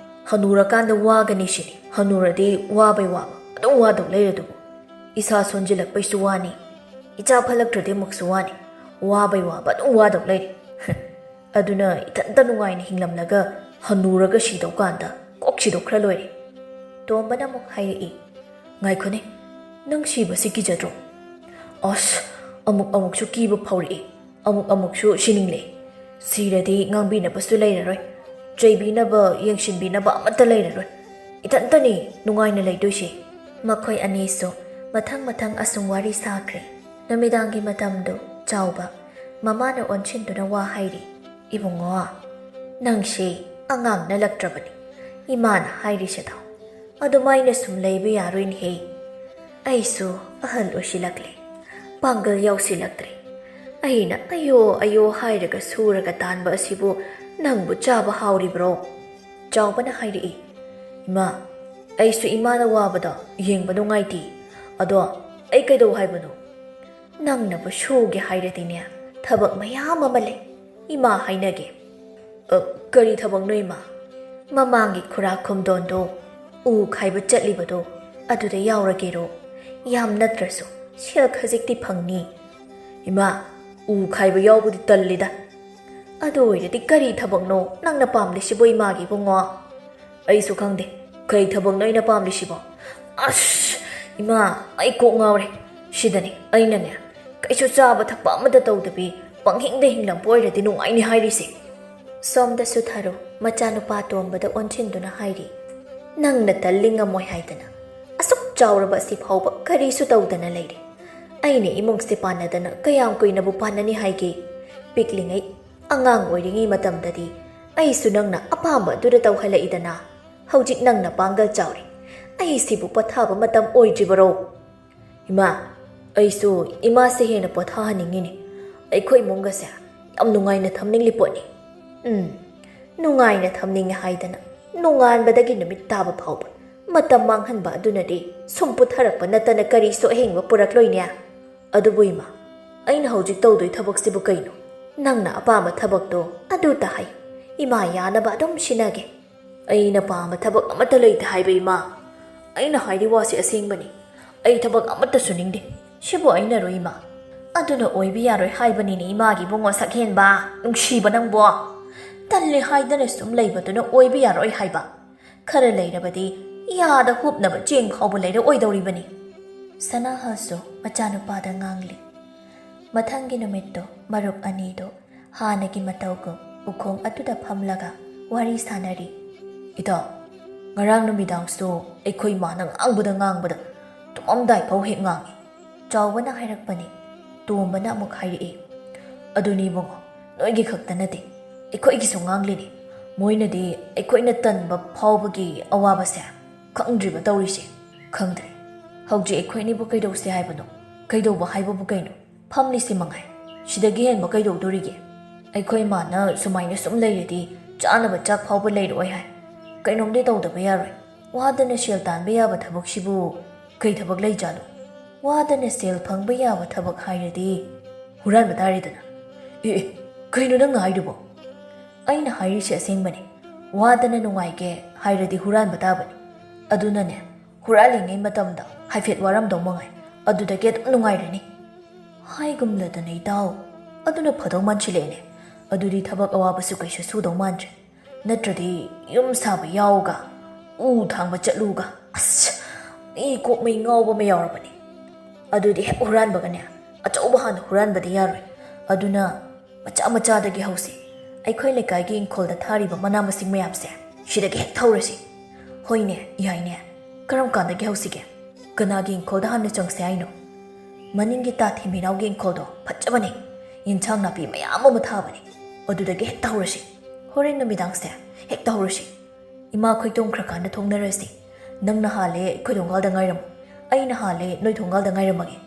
ꯍꯅꯨꯔꯀꯥꯟꯗ ꯋꯥꯒꯅꯤ ꯁꯤꯅꯤ꯫ ꯍꯅꯨꯔꯗꯤ ꯋꯥꯕꯩ ꯋꯥꯕ ꯑꯗꯨꯝ ꯋꯥꯗꯧ ꯂꯩꯔꯗꯨꯕꯨ꯫ ꯏꯁꯥ ꯁꯣꯟꯖꯤꯜꯂꯛꯄꯩꯁꯨ ꯋꯥꯅꯤ, ꯏꯆꯥ ꯐꯠꯂꯛꯇ꯭ꯔꯗꯤ ꯑꯃꯨꯛꯁꯨ ꯋꯥꯅꯤ, ꯋꯥꯕꯩ ꯋꯥꯕ ꯑꯗꯨꯝ ꯋꯥꯗꯧ ꯂꯩꯔꯦ꯫ ꯑꯗꯨꯅ ꯏꯊꯟꯇ ꯅꯨꯡꯉꯥꯏꯅ ꯍꯤꯡꯂꯝꯂꯒ ꯍꯅꯨꯔꯒ ꯁꯤꯗꯧ ꯀꯥꯟꯗ ꯀꯣꯛ ꯁꯤꯗꯣꯛꯈ꯭ꯔ ꯂꯣꯏꯔꯦ꯫ ꯇꯣꯝꯕꯅ ꯑꯃꯨꯛ ꯍꯥꯏꯔꯛꯏ, ꯉꯥꯏꯈꯣꯅꯦ, ꯅꯪ ꯁꯤꯕꯁꯤ ꯀꯤꯖꯗ꯭ꯔꯣ? ꯑꯁ, ꯑꯃꯨꯛ ꯑꯃꯨꯛꯁꯨ ꯀꯤꯕ ꯐꯥꯎꯔꯛꯏ, ꯑꯃꯨꯛ ꯑꯃꯨꯛꯁꯨ ꯁꯤꯅꯤꯡꯂꯛꯏ꯫ ꯁꯤꯔꯗꯤ ꯉꯥꯡꯕꯤꯅꯕꯁꯨ ꯂꯩꯔꯔꯣꯏ, ꯆꯩꯕꯤꯅꯕ, ꯌꯦꯡꯁꯤꯟꯕꯤꯅꯕ ꯑꯃꯠꯇ ꯂꯩꯔꯔꯣꯏ꯫ ꯏꯊꯟꯇꯅꯤ ꯅꯨꯡꯉꯥꯏꯅ ꯂꯩꯗꯣꯏꯁꯦ꯫ ꯃꯈꯣꯏ ꯑꯅꯤꯁꯨ ꯃꯊꯪ ꯃꯊꯪ ꯑꯁꯨꯝ ꯋꯥꯔꯤ ꯁꯥꯈ꯭ꯔꯦ꯫ ꯅꯨꯃꯤꯗꯥꯡꯒꯤ ꯃꯇꯝꯗꯨ ꯆꯥꯎꯕ ꯃꯃꯥꯅ ꯑꯣꯟꯁꯤꯟꯗꯨꯅ ꯋꯥ ꯍꯥꯏꯔꯤ, ꯏꯕꯨꯡꯉꯣ, ꯅꯪꯁꯤ ꯑꯉꯥꯡ ꯅꯠꯂꯛꯇ꯭ꯔꯕꯅꯤ꯫ ꯏꯃꯥꯅ ꯍꯥꯏꯔꯤꯁꯤꯗ ꯑꯗꯨꯃꯥꯏꯅ ꯁꯨꯝ ꯂꯩꯕ ꯌꯥꯔꯣꯏꯅꯦꯍꯦ꯫ ꯑꯩꯁꯨ ꯑꯍꯜ ꯑꯣꯏꯁꯤꯜꯂꯛꯂꯦ, ꯄꯥꯡꯒꯜ ꯌꯥꯎꯁꯤꯜꯂꯛꯇ꯭ꯔꯦ꯫ ꯑꯩꯅ ꯑꯌꯣ ꯑꯌꯣ ꯍꯥꯏꯔꯒ ꯁꯨꯔꯒ ꯇꯥꯟꯕ ꯑꯁꯤꯕꯨ ꯅꯪꯕꯨ ꯆꯥꯕ ꯍꯥꯎꯔꯤꯕ꯭ꯔꯣ? ꯆꯥꯎꯕꯅ ꯍꯥꯏꯔꯛꯏ, ꯏꯃꯥ, ꯑꯩꯁꯨ ꯏꯃꯥꯅ ꯋꯥꯕꯗꯣ ꯌꯦꯡꯕ ꯅꯨꯡꯉꯥꯏꯇꯦ꯫ ꯑꯗꯣ ꯑꯩ ꯀꯩꯗꯧ ꯍꯥꯏꯕꯅꯣ? ꯅꯪꯅꯕꯨ ꯁꯨꯒꯦ ꯍꯥꯏꯔꯗꯤꯅꯦ, ꯊꯕꯛ ꯃꯌꯥꯝ ꯑꯃ ꯂꯩ꯫ ꯏꯃꯥ ꯍꯥꯏꯅꯒꯦ꯫ "ꯑ, ꯀꯔꯤ ꯊꯕꯛꯅꯣ, ꯏꯃꯥ?" "ꯃꯃꯥꯡꯒꯤ ꯈꯨꯔꯥ ꯈꯨꯝꯗꯣꯟꯗꯣ ꯎ ꯈꯥꯏꯕ ꯆꯠꯂꯤꯕꯗꯣ ꯑꯗꯨꯗ ꯌꯥꯎꯔꯒꯦꯔꯣ? ꯌꯥꯝ ꯅꯠꯇ꯭ꯔꯁꯨ ꯁꯦꯜ ꯈꯖꯤꯛꯇꯤ ꯐꯪꯅꯤ꯫ ꯏꯃꯥ, ꯎ ꯈꯥꯏꯕ ꯌꯥꯎꯕꯗꯤ ꯇꯜꯂꯤꯗ꯫ ꯑꯗꯨ ꯑꯣꯏꯔꯗꯤ ꯀꯔꯤ ꯊꯕꯛꯅꯣ ꯅꯪꯅ ꯄꯥꯝꯂꯤꯁꯤꯕꯨ, ꯏꯃꯥꯒꯤ ꯏꯕꯨꯡꯉꯣ? ꯑꯩꯁꯨ ꯈꯪꯗꯦ, ꯀꯩ ꯊꯕꯛꯅꯣ ꯑꯩꯅ ꯄꯥꯝꯂꯤꯁꯤꯕꯣ? ꯑꯁ, ꯏꯃꯥ, ꯑꯩ ꯀꯣꯛ ꯉꯥꯎꯔꯦ꯫ ꯁꯤꯗꯅꯦ ꯑꯩꯅꯅꯦ ꯀꯩꯁꯨ ꯆꯥꯕ ꯊꯛꯄ ꯑꯃꯠꯇ ꯇꯧꯗꯕꯤ ꯄꯪꯍꯤꯡꯗ ꯍꯤꯡꯂꯝꯕ ꯑꯣꯏꯔꯗꯤ ꯅꯨꯡꯉꯥꯏꯅꯤ ꯍꯥꯏꯔꯤꯁꯦ꯫ ꯁꯣꯝꯗꯁꯨ ꯊꯥꯔꯨ ꯃꯆꯥꯅꯨꯄꯥ ꯇꯣꯝꯕꯗ ꯑꯣꯟꯁꯤꯟꯗꯨꯅ ꯍꯥꯏꯔꯤ, "ꯅꯪꯅ ꯇꯜꯂꯤ ꯉꯝꯃꯣꯏ ꯍꯥꯏꯗꯅ ꯑꯁꯨꯛ ꯆꯥꯎꯔꯕ ꯑꯁꯤ ꯐꯥꯎꯕ ꯀꯔꯤꯁꯨ ꯇꯧꯗꯅ ꯂꯩꯔꯦ꯫ ꯑꯩꯅ ꯏꯃꯨꯡꯁꯦ ꯄꯥꯟꯅꯗꯅ ꯀꯌꯥꯝ ꯀꯨꯏꯅꯕꯨ ꯄꯥꯟꯅꯅꯤ ꯍꯥꯏꯒꯦ? ꯄꯤꯛꯂꯤꯉꯩ, ꯑꯉꯥꯡ ꯑꯣꯏꯔꯤꯉꯩ ꯃꯇꯝꯗꯗꯤ ꯑꯩꯁꯨ ꯅꯪꯅ ꯑꯄꯥꯝꯕ ꯑꯗꯨꯗ ꯇꯧꯍꯜꯂꯛꯏꯗꯅ꯫ ꯍꯧꯖꯤꯛ ꯅꯪꯅ ꯄꯥꯡꯒꯜ ꯆꯥꯎꯔꯦ꯫ ꯑꯩꯁꯤꯕꯨ ꯄꯣꯊꯥꯕ ꯃꯇꯝ ꯑꯣꯏꯗ꯭ꯔꯤꯕꯔꯣ?" "ꯏꯃꯥ, ꯑꯩꯁꯨ ꯏꯃꯥꯁꯦ ꯍꯦꯟꯅ ꯄꯣꯊꯥꯍꯟꯅꯤꯡꯉꯤꯅꯦ꯫ ꯑꯩꯈꯣꯏ ꯏꯃꯨꯡꯒꯁꯦ ꯌꯥꯝ ꯅꯨꯡꯉꯥꯏꯅ ꯊꯝꯅꯤꯡꯂꯤ ꯄꯣꯠꯅꯤ꯫" "ꯎꯝ, ꯅꯨꯡꯉꯥꯏꯅ ꯊꯝꯅꯤꯡꯉꯦ ꯍꯥꯏꯗꯅ ꯅꯣꯡꯉꯥꯟꯕꯗꯒꯤ ꯅꯨꯃꯤꯠ ꯇꯥꯕ ꯐꯥꯎꯕ ꯃꯇꯝ ꯃꯥꯡꯍꯟꯕ ꯑꯗꯨꯅꯗꯤ ꯁꯨꯝ ꯄꯨꯊꯔꯛꯄ ꯅꯠꯇꯅ ꯀꯔꯤꯁꯨ ꯑꯍꯦꯟꯕ ꯄꯨꯔꯛꯂꯣꯏꯅꯦ꯫ ꯑꯗꯨꯕꯨ ꯏꯃꯥ, ꯑꯩꯅ ꯍꯧꯖꯤꯛ ꯇꯧꯗꯣꯏ ꯊꯕꯛꯁꯤꯕꯨ ꯀꯩꯅꯣ? ꯅꯪꯅ ꯑꯄꯥꯝꯕ ꯊꯕꯛꯇꯣ ꯑꯗꯨꯇ ꯍꯥꯏꯌꯨ, ꯏꯃꯥ ꯌꯥꯅꯕ ꯑꯗꯨꯝ ꯁꯤꯟꯅꯒꯦ꯫" "ꯑꯩꯅ ꯄꯥꯝꯕ ꯊꯕꯛ ꯑꯃꯠꯇ ꯂꯩꯇꯦ ꯍꯥꯏꯕ, ꯏꯃꯥ꯫ ꯑꯩꯅ ꯍꯥꯏꯔꯤ ꯋꯥꯁꯤ ꯑꯁꯦꯡꯕꯅꯤ꯫ ꯑꯩ ꯊꯕꯛ ꯑꯃꯠꯇ ꯁꯨꯅꯤꯡꯗꯦ꯫ ꯁꯤꯕꯨ ꯑꯩꯅꯔꯣ, ꯏꯃꯥ?" "ꯑꯗꯨꯅ ꯑꯣꯏꯕ ꯌꯥꯔꯣꯏ ꯍꯥꯏꯕꯅꯤꯅꯦ, ꯏꯃꯥꯒꯤ ꯏꯕꯨꯡꯉꯣ ꯁꯛꯍꯦꯟꯕ, ꯅꯨꯡꯁꯤꯕ ꯅꯪꯕꯣ꯫ ꯇꯜꯂꯦ ꯍꯥꯏꯗꯅ ꯁꯨꯝ ꯂꯩꯕꯗꯨꯅ ꯑꯣꯏꯕ ꯌꯥꯔꯣꯏ ꯍꯥꯏꯕ꯫ ꯈꯔ ꯂꯩꯔꯕꯗꯤ ꯌꯥꯗ ꯍꯨꯞꯅꯕ ꯆꯦꯡ ꯐꯥꯎꯕ ꯂꯩꯔꯛꯑꯣꯏꯗꯧꯔꯤꯕꯅꯤ꯫" ꯁꯅꯥꯍꯜꯁꯨ ꯃꯆꯥꯅꯨꯄꯥꯗ ꯉꯥꯡꯂꯤ꯫ ꯃꯊꯪꯒꯤ ꯅꯨꯃꯤꯠꯇꯣ ꯃꯔꯨꯞ ꯑꯅꯤꯗꯣ ꯍꯥꯟꯅꯒꯤ ꯃꯇꯧꯒꯨꯝ ꯎꯈꯣꯡ ꯑꯗꯨꯗ ꯐꯝꯂꯒ ꯋꯥꯔꯤ ꯁꯥꯅꯔꯤ꯫ "ꯏꯇꯥꯎ, ꯉꯔꯥꯡ ꯅꯨꯃꯤꯗꯥꯡꯁꯨ ꯑꯩꯈꯣꯏ ꯃꯥꯅ ꯉꯥꯡꯕꯗ ꯉꯥꯡꯕꯗ ꯇꯨꯝꯃꯝꯗꯥꯏ ꯐꯥꯎ ꯍꯦꯛ ꯉꯥꯡꯉꯤ꯫" ꯆꯥꯎꯕꯅ ꯍꯥꯏꯔꯛꯄꯅꯤ꯫ ꯇꯣꯝꯕꯅ ꯑꯃꯨꯛ ꯍꯥꯏꯔꯛꯏ, "ꯑꯗꯨꯅꯤ ꯏꯕꯨꯡꯉꯣ, ꯅꯣꯏꯒꯤ ꯈꯛꯇ ꯅꯠꯇꯦ, ꯑꯩꯈꯣꯏꯒꯤꯁꯨ ꯉꯥꯡꯂꯤꯅꯤ꯫ ꯃꯣꯏꯅꯗꯤ ꯑꯩꯈꯣꯏꯅ ꯇꯟꯕ ꯐꯥꯎꯕꯒꯤ ꯑꯋꯥꯕꯁꯦ ꯈꯪꯗ꯭ꯔꯤꯕ ꯇꯧꯔꯤꯁꯦ꯫ ꯈꯪꯗ꯭ꯔꯦ, ꯍꯧꯖꯤꯛ ꯑꯩꯈꯣꯏ ꯑꯅꯤꯕꯨ ꯀꯩꯗꯧꯁꯦ ꯍꯥꯏꯕꯅꯣ? ꯀꯩꯗꯧꯕ ꯍꯥꯏꯕꯕꯨ ꯀꯩꯅꯣ? ꯐꯝꯂꯤꯁꯤ ꯃꯉꯥꯏ꯫ ꯁꯤꯗꯒꯤ ꯍꯦꯟꯕ ꯀꯩꯗꯧꯗꯣꯔꯤꯒꯦ? ꯑꯩꯈꯣꯏ ꯃꯥꯅ ꯁꯨꯃꯥꯏꯅ ꯁꯨꯝ ꯂꯩꯔꯗꯤ ꯆꯥꯅꯕ ꯆꯥꯛ ꯐꯥꯎꯕ ꯂꯩꯔꯛꯑꯣꯏ ꯍꯥꯏ꯫ ꯀꯩꯅꯣꯝꯗꯤ ꯇꯧꯗꯕ ꯌꯥꯔꯣꯏ꯫ ꯋꯥꯗꯅ ꯁꯦꯜ ꯇꯥꯟꯕ ꯌꯥꯕ ꯊꯕꯛꯁꯤꯕꯨ ꯀꯩ ꯊꯕꯛ ꯂꯩꯖꯥꯠꯅꯣ? ꯋꯥꯗꯅ ꯁꯦꯜ ꯐꯪꯕ ꯌꯥꯕ ꯊꯕꯛ ꯍꯥꯏꯔꯗꯤ ꯍꯨꯔꯥꯟꯕ ꯇꯥꯔꯦꯗꯅ꯫" "ꯑꯦ, ꯑꯦ, ꯀꯩꯅꯣ ꯅꯪꯅ ꯍꯥꯏꯗꯨꯕꯣ?" "ꯑꯩꯅ ꯍꯥꯏꯔꯤꯁꯦ ꯑꯁꯦꯡꯕꯅꯤ꯫ ꯋꯥꯗꯅ ꯅꯨꯡꯉꯥꯏꯒꯦ ꯍꯥꯏꯔꯗꯤ ꯍꯨꯔꯥꯟꯕ ꯇꯥꯕꯅꯤ꯫ ꯑꯗꯨꯅꯅꯦ, ꯍꯨꯔꯥꯜꯂꯤꯉꯩ ꯃꯇꯝꯗ ꯍꯥꯏꯐꯦꯠ ꯋꯥꯔꯝꯗꯧ ꯃꯉꯥꯏ, ꯑꯗꯨꯗꯒꯤ ꯑꯗꯨꯝ ꯅꯨꯡꯉꯥꯏꯔꯅꯤ꯫ ꯍꯥꯏꯒꯨꯝꯂꯗꯅ ꯏꯇꯥꯎ, ꯑꯗꯨꯅ ꯐꯗꯧ ꯃꯥꯟꯁꯤꯜꯂꯛꯑꯦꯅꯦ꯫ ꯑꯗꯨꯗꯤ ꯊꯕꯛ ꯑꯋꯥꯕꯁꯨ ꯀꯩꯁꯨ ꯁꯨꯗꯧ ꯃꯥꯟꯗ꯭ꯔꯦ꯫ ꯅꯠꯇ꯭ꯔꯗꯤ ꯌꯨꯝ ꯁꯥꯕ ꯌꯥꯎꯒ, ꯎ ꯊꯥꯡꯕ ꯆꯠꯂꯨꯒ, ꯑꯁ, ꯃꯤ ꯀꯣꯛ ꯃꯩ ꯉꯥꯎꯕ ꯑꯃ ꯌꯥꯎꯔꯕꯅꯦ꯫ ꯑꯗꯨꯗꯤ ꯍꯦꯛ ꯍꯨꯔꯥꯟꯕꯒꯅꯦ, ꯑꯆꯧꯕ ꯍꯥꯟꯅ ꯍꯨꯔꯥꯟꯕꯗꯤ ꯌꯥꯔꯣꯏ꯫ ꯑꯗꯨꯅ ꯃꯆꯥ ꯃꯆꯥꯗꯒꯤ ꯍꯧꯁꯤ꯫ ꯑꯩꯈꯣꯏ ꯂꯩꯀꯥꯏꯒꯤ ꯏꯪꯈꯣꯜꯗ ꯊꯥꯔꯤꯕ ꯃꯅꯥ ꯃꯁꯤꯡ ꯃꯌꯥꯝꯁꯦ ꯁꯤꯗꯒꯤ ꯍꯦꯛ ꯊꯧꯔꯁꯤ꯫ ꯍꯣꯏꯅꯦ, ꯌꯥꯏꯅꯦ꯫ ꯀꯔꯝ ꯀꯥꯟꯗꯒꯤ ꯍꯧꯁꯤꯒꯦ? ꯀꯅꯥꯒꯤ ꯏꯪꯈꯣꯜꯗ ꯍꯥꯟꯅ ꯆꯪꯁꯦ ꯍꯥꯏꯅꯣ? ꯃꯅꯤꯡꯒꯤ ꯇꯥ ꯊꯤꯃꯤꯅꯥꯎꯒꯤ ꯏꯪꯈꯣꯜꯗꯣ ꯐꯖꯕꯅꯦ꯫ ꯌꯦꯟꯁꯥꯡ ꯅꯥꯄꯤ ꯃꯌꯥꯝ ꯑꯃ ꯊꯥꯕꯅꯦ꯫ ꯑꯗꯨꯗꯒꯤ ꯍꯦꯛꯇ ꯍꯧꯔꯁꯤ꯫ ꯍꯣꯔꯦꯟ ꯅꯨꯃꯤꯗꯥꯡꯁꯦ ꯍꯦꯛꯇ ꯍꯧꯔꯁꯤ꯫ ꯏꯃꯥ ꯈꯣꯏ ꯇꯨꯝꯈ꯭ꯔꯀꯥꯟꯗ ꯊꯣꯛꯅꯔꯁꯤ꯫ ꯅꯪꯅ ꯍꯥꯜꯂꯦ ꯑꯩꯈꯣꯏ ꯊꯣꯡꯒꯥꯜꯗ ꯉꯥꯏꯔꯝꯃꯨ꯫ ꯑꯩꯅ ꯍꯥꯜꯂꯦ ꯅꯣꯏ ꯊꯣꯡꯒꯥꯜꯗ ꯉꯥꯏꯔꯝꯃꯒꯦ꯫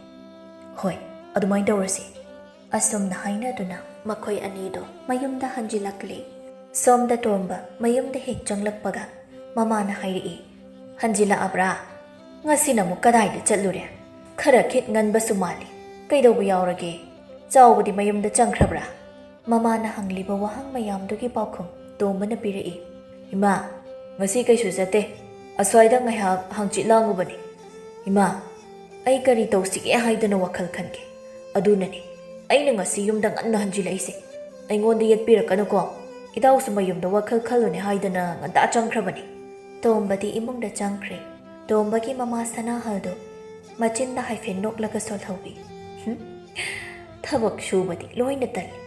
ꯍꯣꯏ, ꯑꯗꯨꯃꯥꯏꯅ ꯇꯧꯔꯁꯤ꯫ ꯑꯁꯨꯝꯅ ꯍꯥꯏꯅꯗꯨꯅ ꯃꯈꯣꯏ ꯑꯅꯤꯗꯣ ꯃꯌꯨꯝꯗ ꯍꯟꯖꯤꯜꯂꯛꯂꯦ꯫ ꯁꯣꯝꯗ ꯇꯣꯝꯕ ꯃꯌꯨꯝꯗ ꯍꯦꯛ ꯆꯪꯂꯛꯄꯒ ꯃꯃꯥꯅ ꯍꯥꯏꯔꯛꯏ, "ꯍꯟꯖꯤꯜꯂꯛꯑꯕ꯭ꯔꯥ? ꯉꯁꯤꯅ ꯑꯃꯨꯛ ꯀꯗꯥꯏꯗ ꯆꯠꯂꯨꯔꯦ? ꯈꯔ ꯈꯤꯠ ꯉꯟꯕꯁꯨ ꯃꯥꯜꯂꯤ꯫ ꯀꯩꯗꯧꯕ ꯌꯥꯎꯔꯒꯦ? ꯆꯥꯎꯕꯗꯤ ꯃꯌꯨꯝꯗ ꯆꯪꯈ꯭ꯔꯕ꯭ꯔꯥ?" ꯃꯃꯥꯅ ꯍꯪꯂꯤꯕ ꯋꯥꯍꯪ ꯃꯌꯥꯝꯗꯨꯒꯤ ꯄꯥꯎꯈꯨꯝ ꯇꯣꯝꯕꯅ ꯄꯤꯔꯛꯏ꯫ "ꯏꯃꯥ, ꯉꯁꯤ ꯀꯩꯁꯨ ꯆꯠꯇꯦ꯫ ꯑꯁ꯭ꯋꯥꯏꯗ ꯉꯥꯏꯍꯥꯛ ꯍꯪꯆꯤꯠ ꯂꯥꯡꯉꯨꯕꯅꯤ꯫ ꯏꯃꯥ, ꯑꯩ ꯀꯔꯤ ꯇꯧꯁꯤꯒꯦ ꯍꯥꯏꯗꯅ ꯋꯥꯈꯜ ꯈꯟꯒꯦ꯫ ꯑꯗꯨꯅꯅꯤ ꯑꯩꯅ ꯉꯁꯤ ꯌꯨꯝꯗ ꯉꯟꯅ ꯍꯟꯖꯤꯜꯂꯛꯏꯁꯦ꯫ ꯑꯩꯉꯣꯟꯗ ꯌꯦꯠꯄꯤꯔꯛꯀꯅꯨꯀꯣ꯫ ꯏꯇꯥꯎꯁꯨ ꯃꯌꯨꯝꯗ ꯋꯥꯈꯜ ꯈꯜꯂꯨꯅꯦ ꯍꯥꯏꯗꯅ ꯉꯟꯇꯥ ꯆꯪꯈ꯭ꯔꯕꯅꯤ꯫" ꯇꯣꯝꯕꯗꯤ ꯏꯃꯨꯡꯗ ꯆꯪꯈ꯭ꯔꯦ꯫ ꯇꯣꯝꯕꯒꯤ ꯃꯃꯥ ꯁꯅꯥꯍꯜꯗꯨ ꯃꯆꯤꯟꯗ ꯍꯥꯏꯐꯦꯠ ꯅꯣꯛꯂꯒ ꯁꯣꯜꯍꯧꯏ꯫ "ꯍꯨꯝ, ꯊꯕꯛ ꯁꯨꯕꯗꯤ ꯂꯣꯏꯅ ꯇꯜꯂꯤ,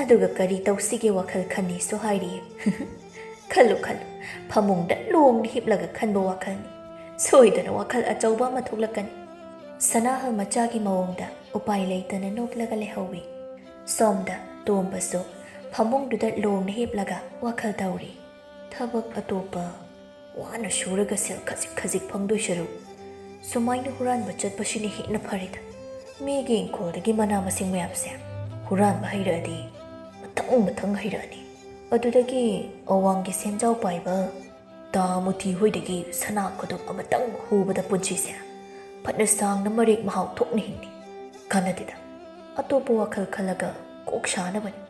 ꯑꯗꯨꯒ ꯀꯔꯤ ꯇꯧꯁꯤꯒꯦ ꯋꯥꯈꯜ ꯈꯟꯅꯤꯁꯨ ꯍꯥꯏꯔꯤꯌꯦ꯫ ꯈꯜꯂꯨ ꯈꯜꯂꯨ, ꯐꯃꯨꯡꯗ ꯂꯣꯡꯅ ꯍꯤꯞꯂꯒ ꯈꯟꯕ ꯋꯥꯈꯜꯅꯤ꯫ ꯁꯣꯏꯗꯅ ꯋꯥꯈꯜ ꯑꯆꯧꯕ ꯑꯃ ꯊꯣꯛꯂꯛꯀꯅꯤ꯫" ꯁꯅꯥꯍꯜ ꯃꯆꯥꯒꯤ ꯃꯑꯣꯡꯗ ꯎꯄꯥꯏ ꯂꯩꯇꯅ ꯅꯣꯛꯂꯒ ꯂꯩꯍꯧꯏ꯫ ꯁꯣꯝꯗ ꯇꯣꯝꯕꯁꯨ ꯐꯃꯨꯡꯗꯨꯗ ꯂꯣꯡꯅ ꯍꯤꯞꯂꯒ ꯋꯥꯈꯜ ꯇꯧꯔꯤ꯫ ꯊꯕꯛ ꯑꯇꯣꯞꯄ ꯋꯥꯅ ꯁꯨꯔꯒ ꯁꯦꯜ ꯈꯖꯤꯛ ꯈꯖꯤꯛ ꯐꯪꯗꯣꯏ ꯁꯔꯨꯛ, ꯁꯨꯃꯥꯏꯅ ꯍꯨꯔꯥꯟꯕ ꯆꯠꯄꯁꯤꯅ ꯍꯦꯟꯅ ꯐꯔꯦꯗ꯫ ꯃꯤꯒꯤ ꯏꯪꯈꯣꯜꯗꯒꯤ ꯃꯅꯥ ꯃꯁꯤꯡ ꯃꯌꯥꯝꯁꯦ ꯍꯨꯔꯥꯟꯕ ꯍꯩꯔꯛꯑꯗꯤ ꯃꯊꯪ ꯃꯊꯪ ꯍꯩꯔꯛꯑꯅꯤ꯫ ꯑꯗꯨꯗꯒꯤ ꯑꯋꯥꯡꯒꯤ ꯁꯦꯟꯖꯥꯎ ꯄꯥꯏꯕ ꯇꯥ ꯃꯨꯊꯤ ꯍꯣꯏꯗꯒꯤ ꯁꯅꯥ ꯈꯨꯗꯣꯞ ꯑꯃꯇꯪ ꯍꯨꯕꯗ ꯄꯨꯟꯁꯤꯁꯦ ꯐꯅ ꯁꯥꯡꯅ ꯃꯔꯦꯛ ꯃꯍꯥꯎ ꯊꯣꯛꯅ ꯍꯤꯡꯅꯤ꯫ ꯀꯥꯟꯅꯗꯦꯗ, ꯑꯇꯣꯞꯄ ꯋꯥꯈꯜ ꯈꯜꯂꯒ ꯀꯣꯛ ꯁꯥꯅꯕꯅꯤ꯫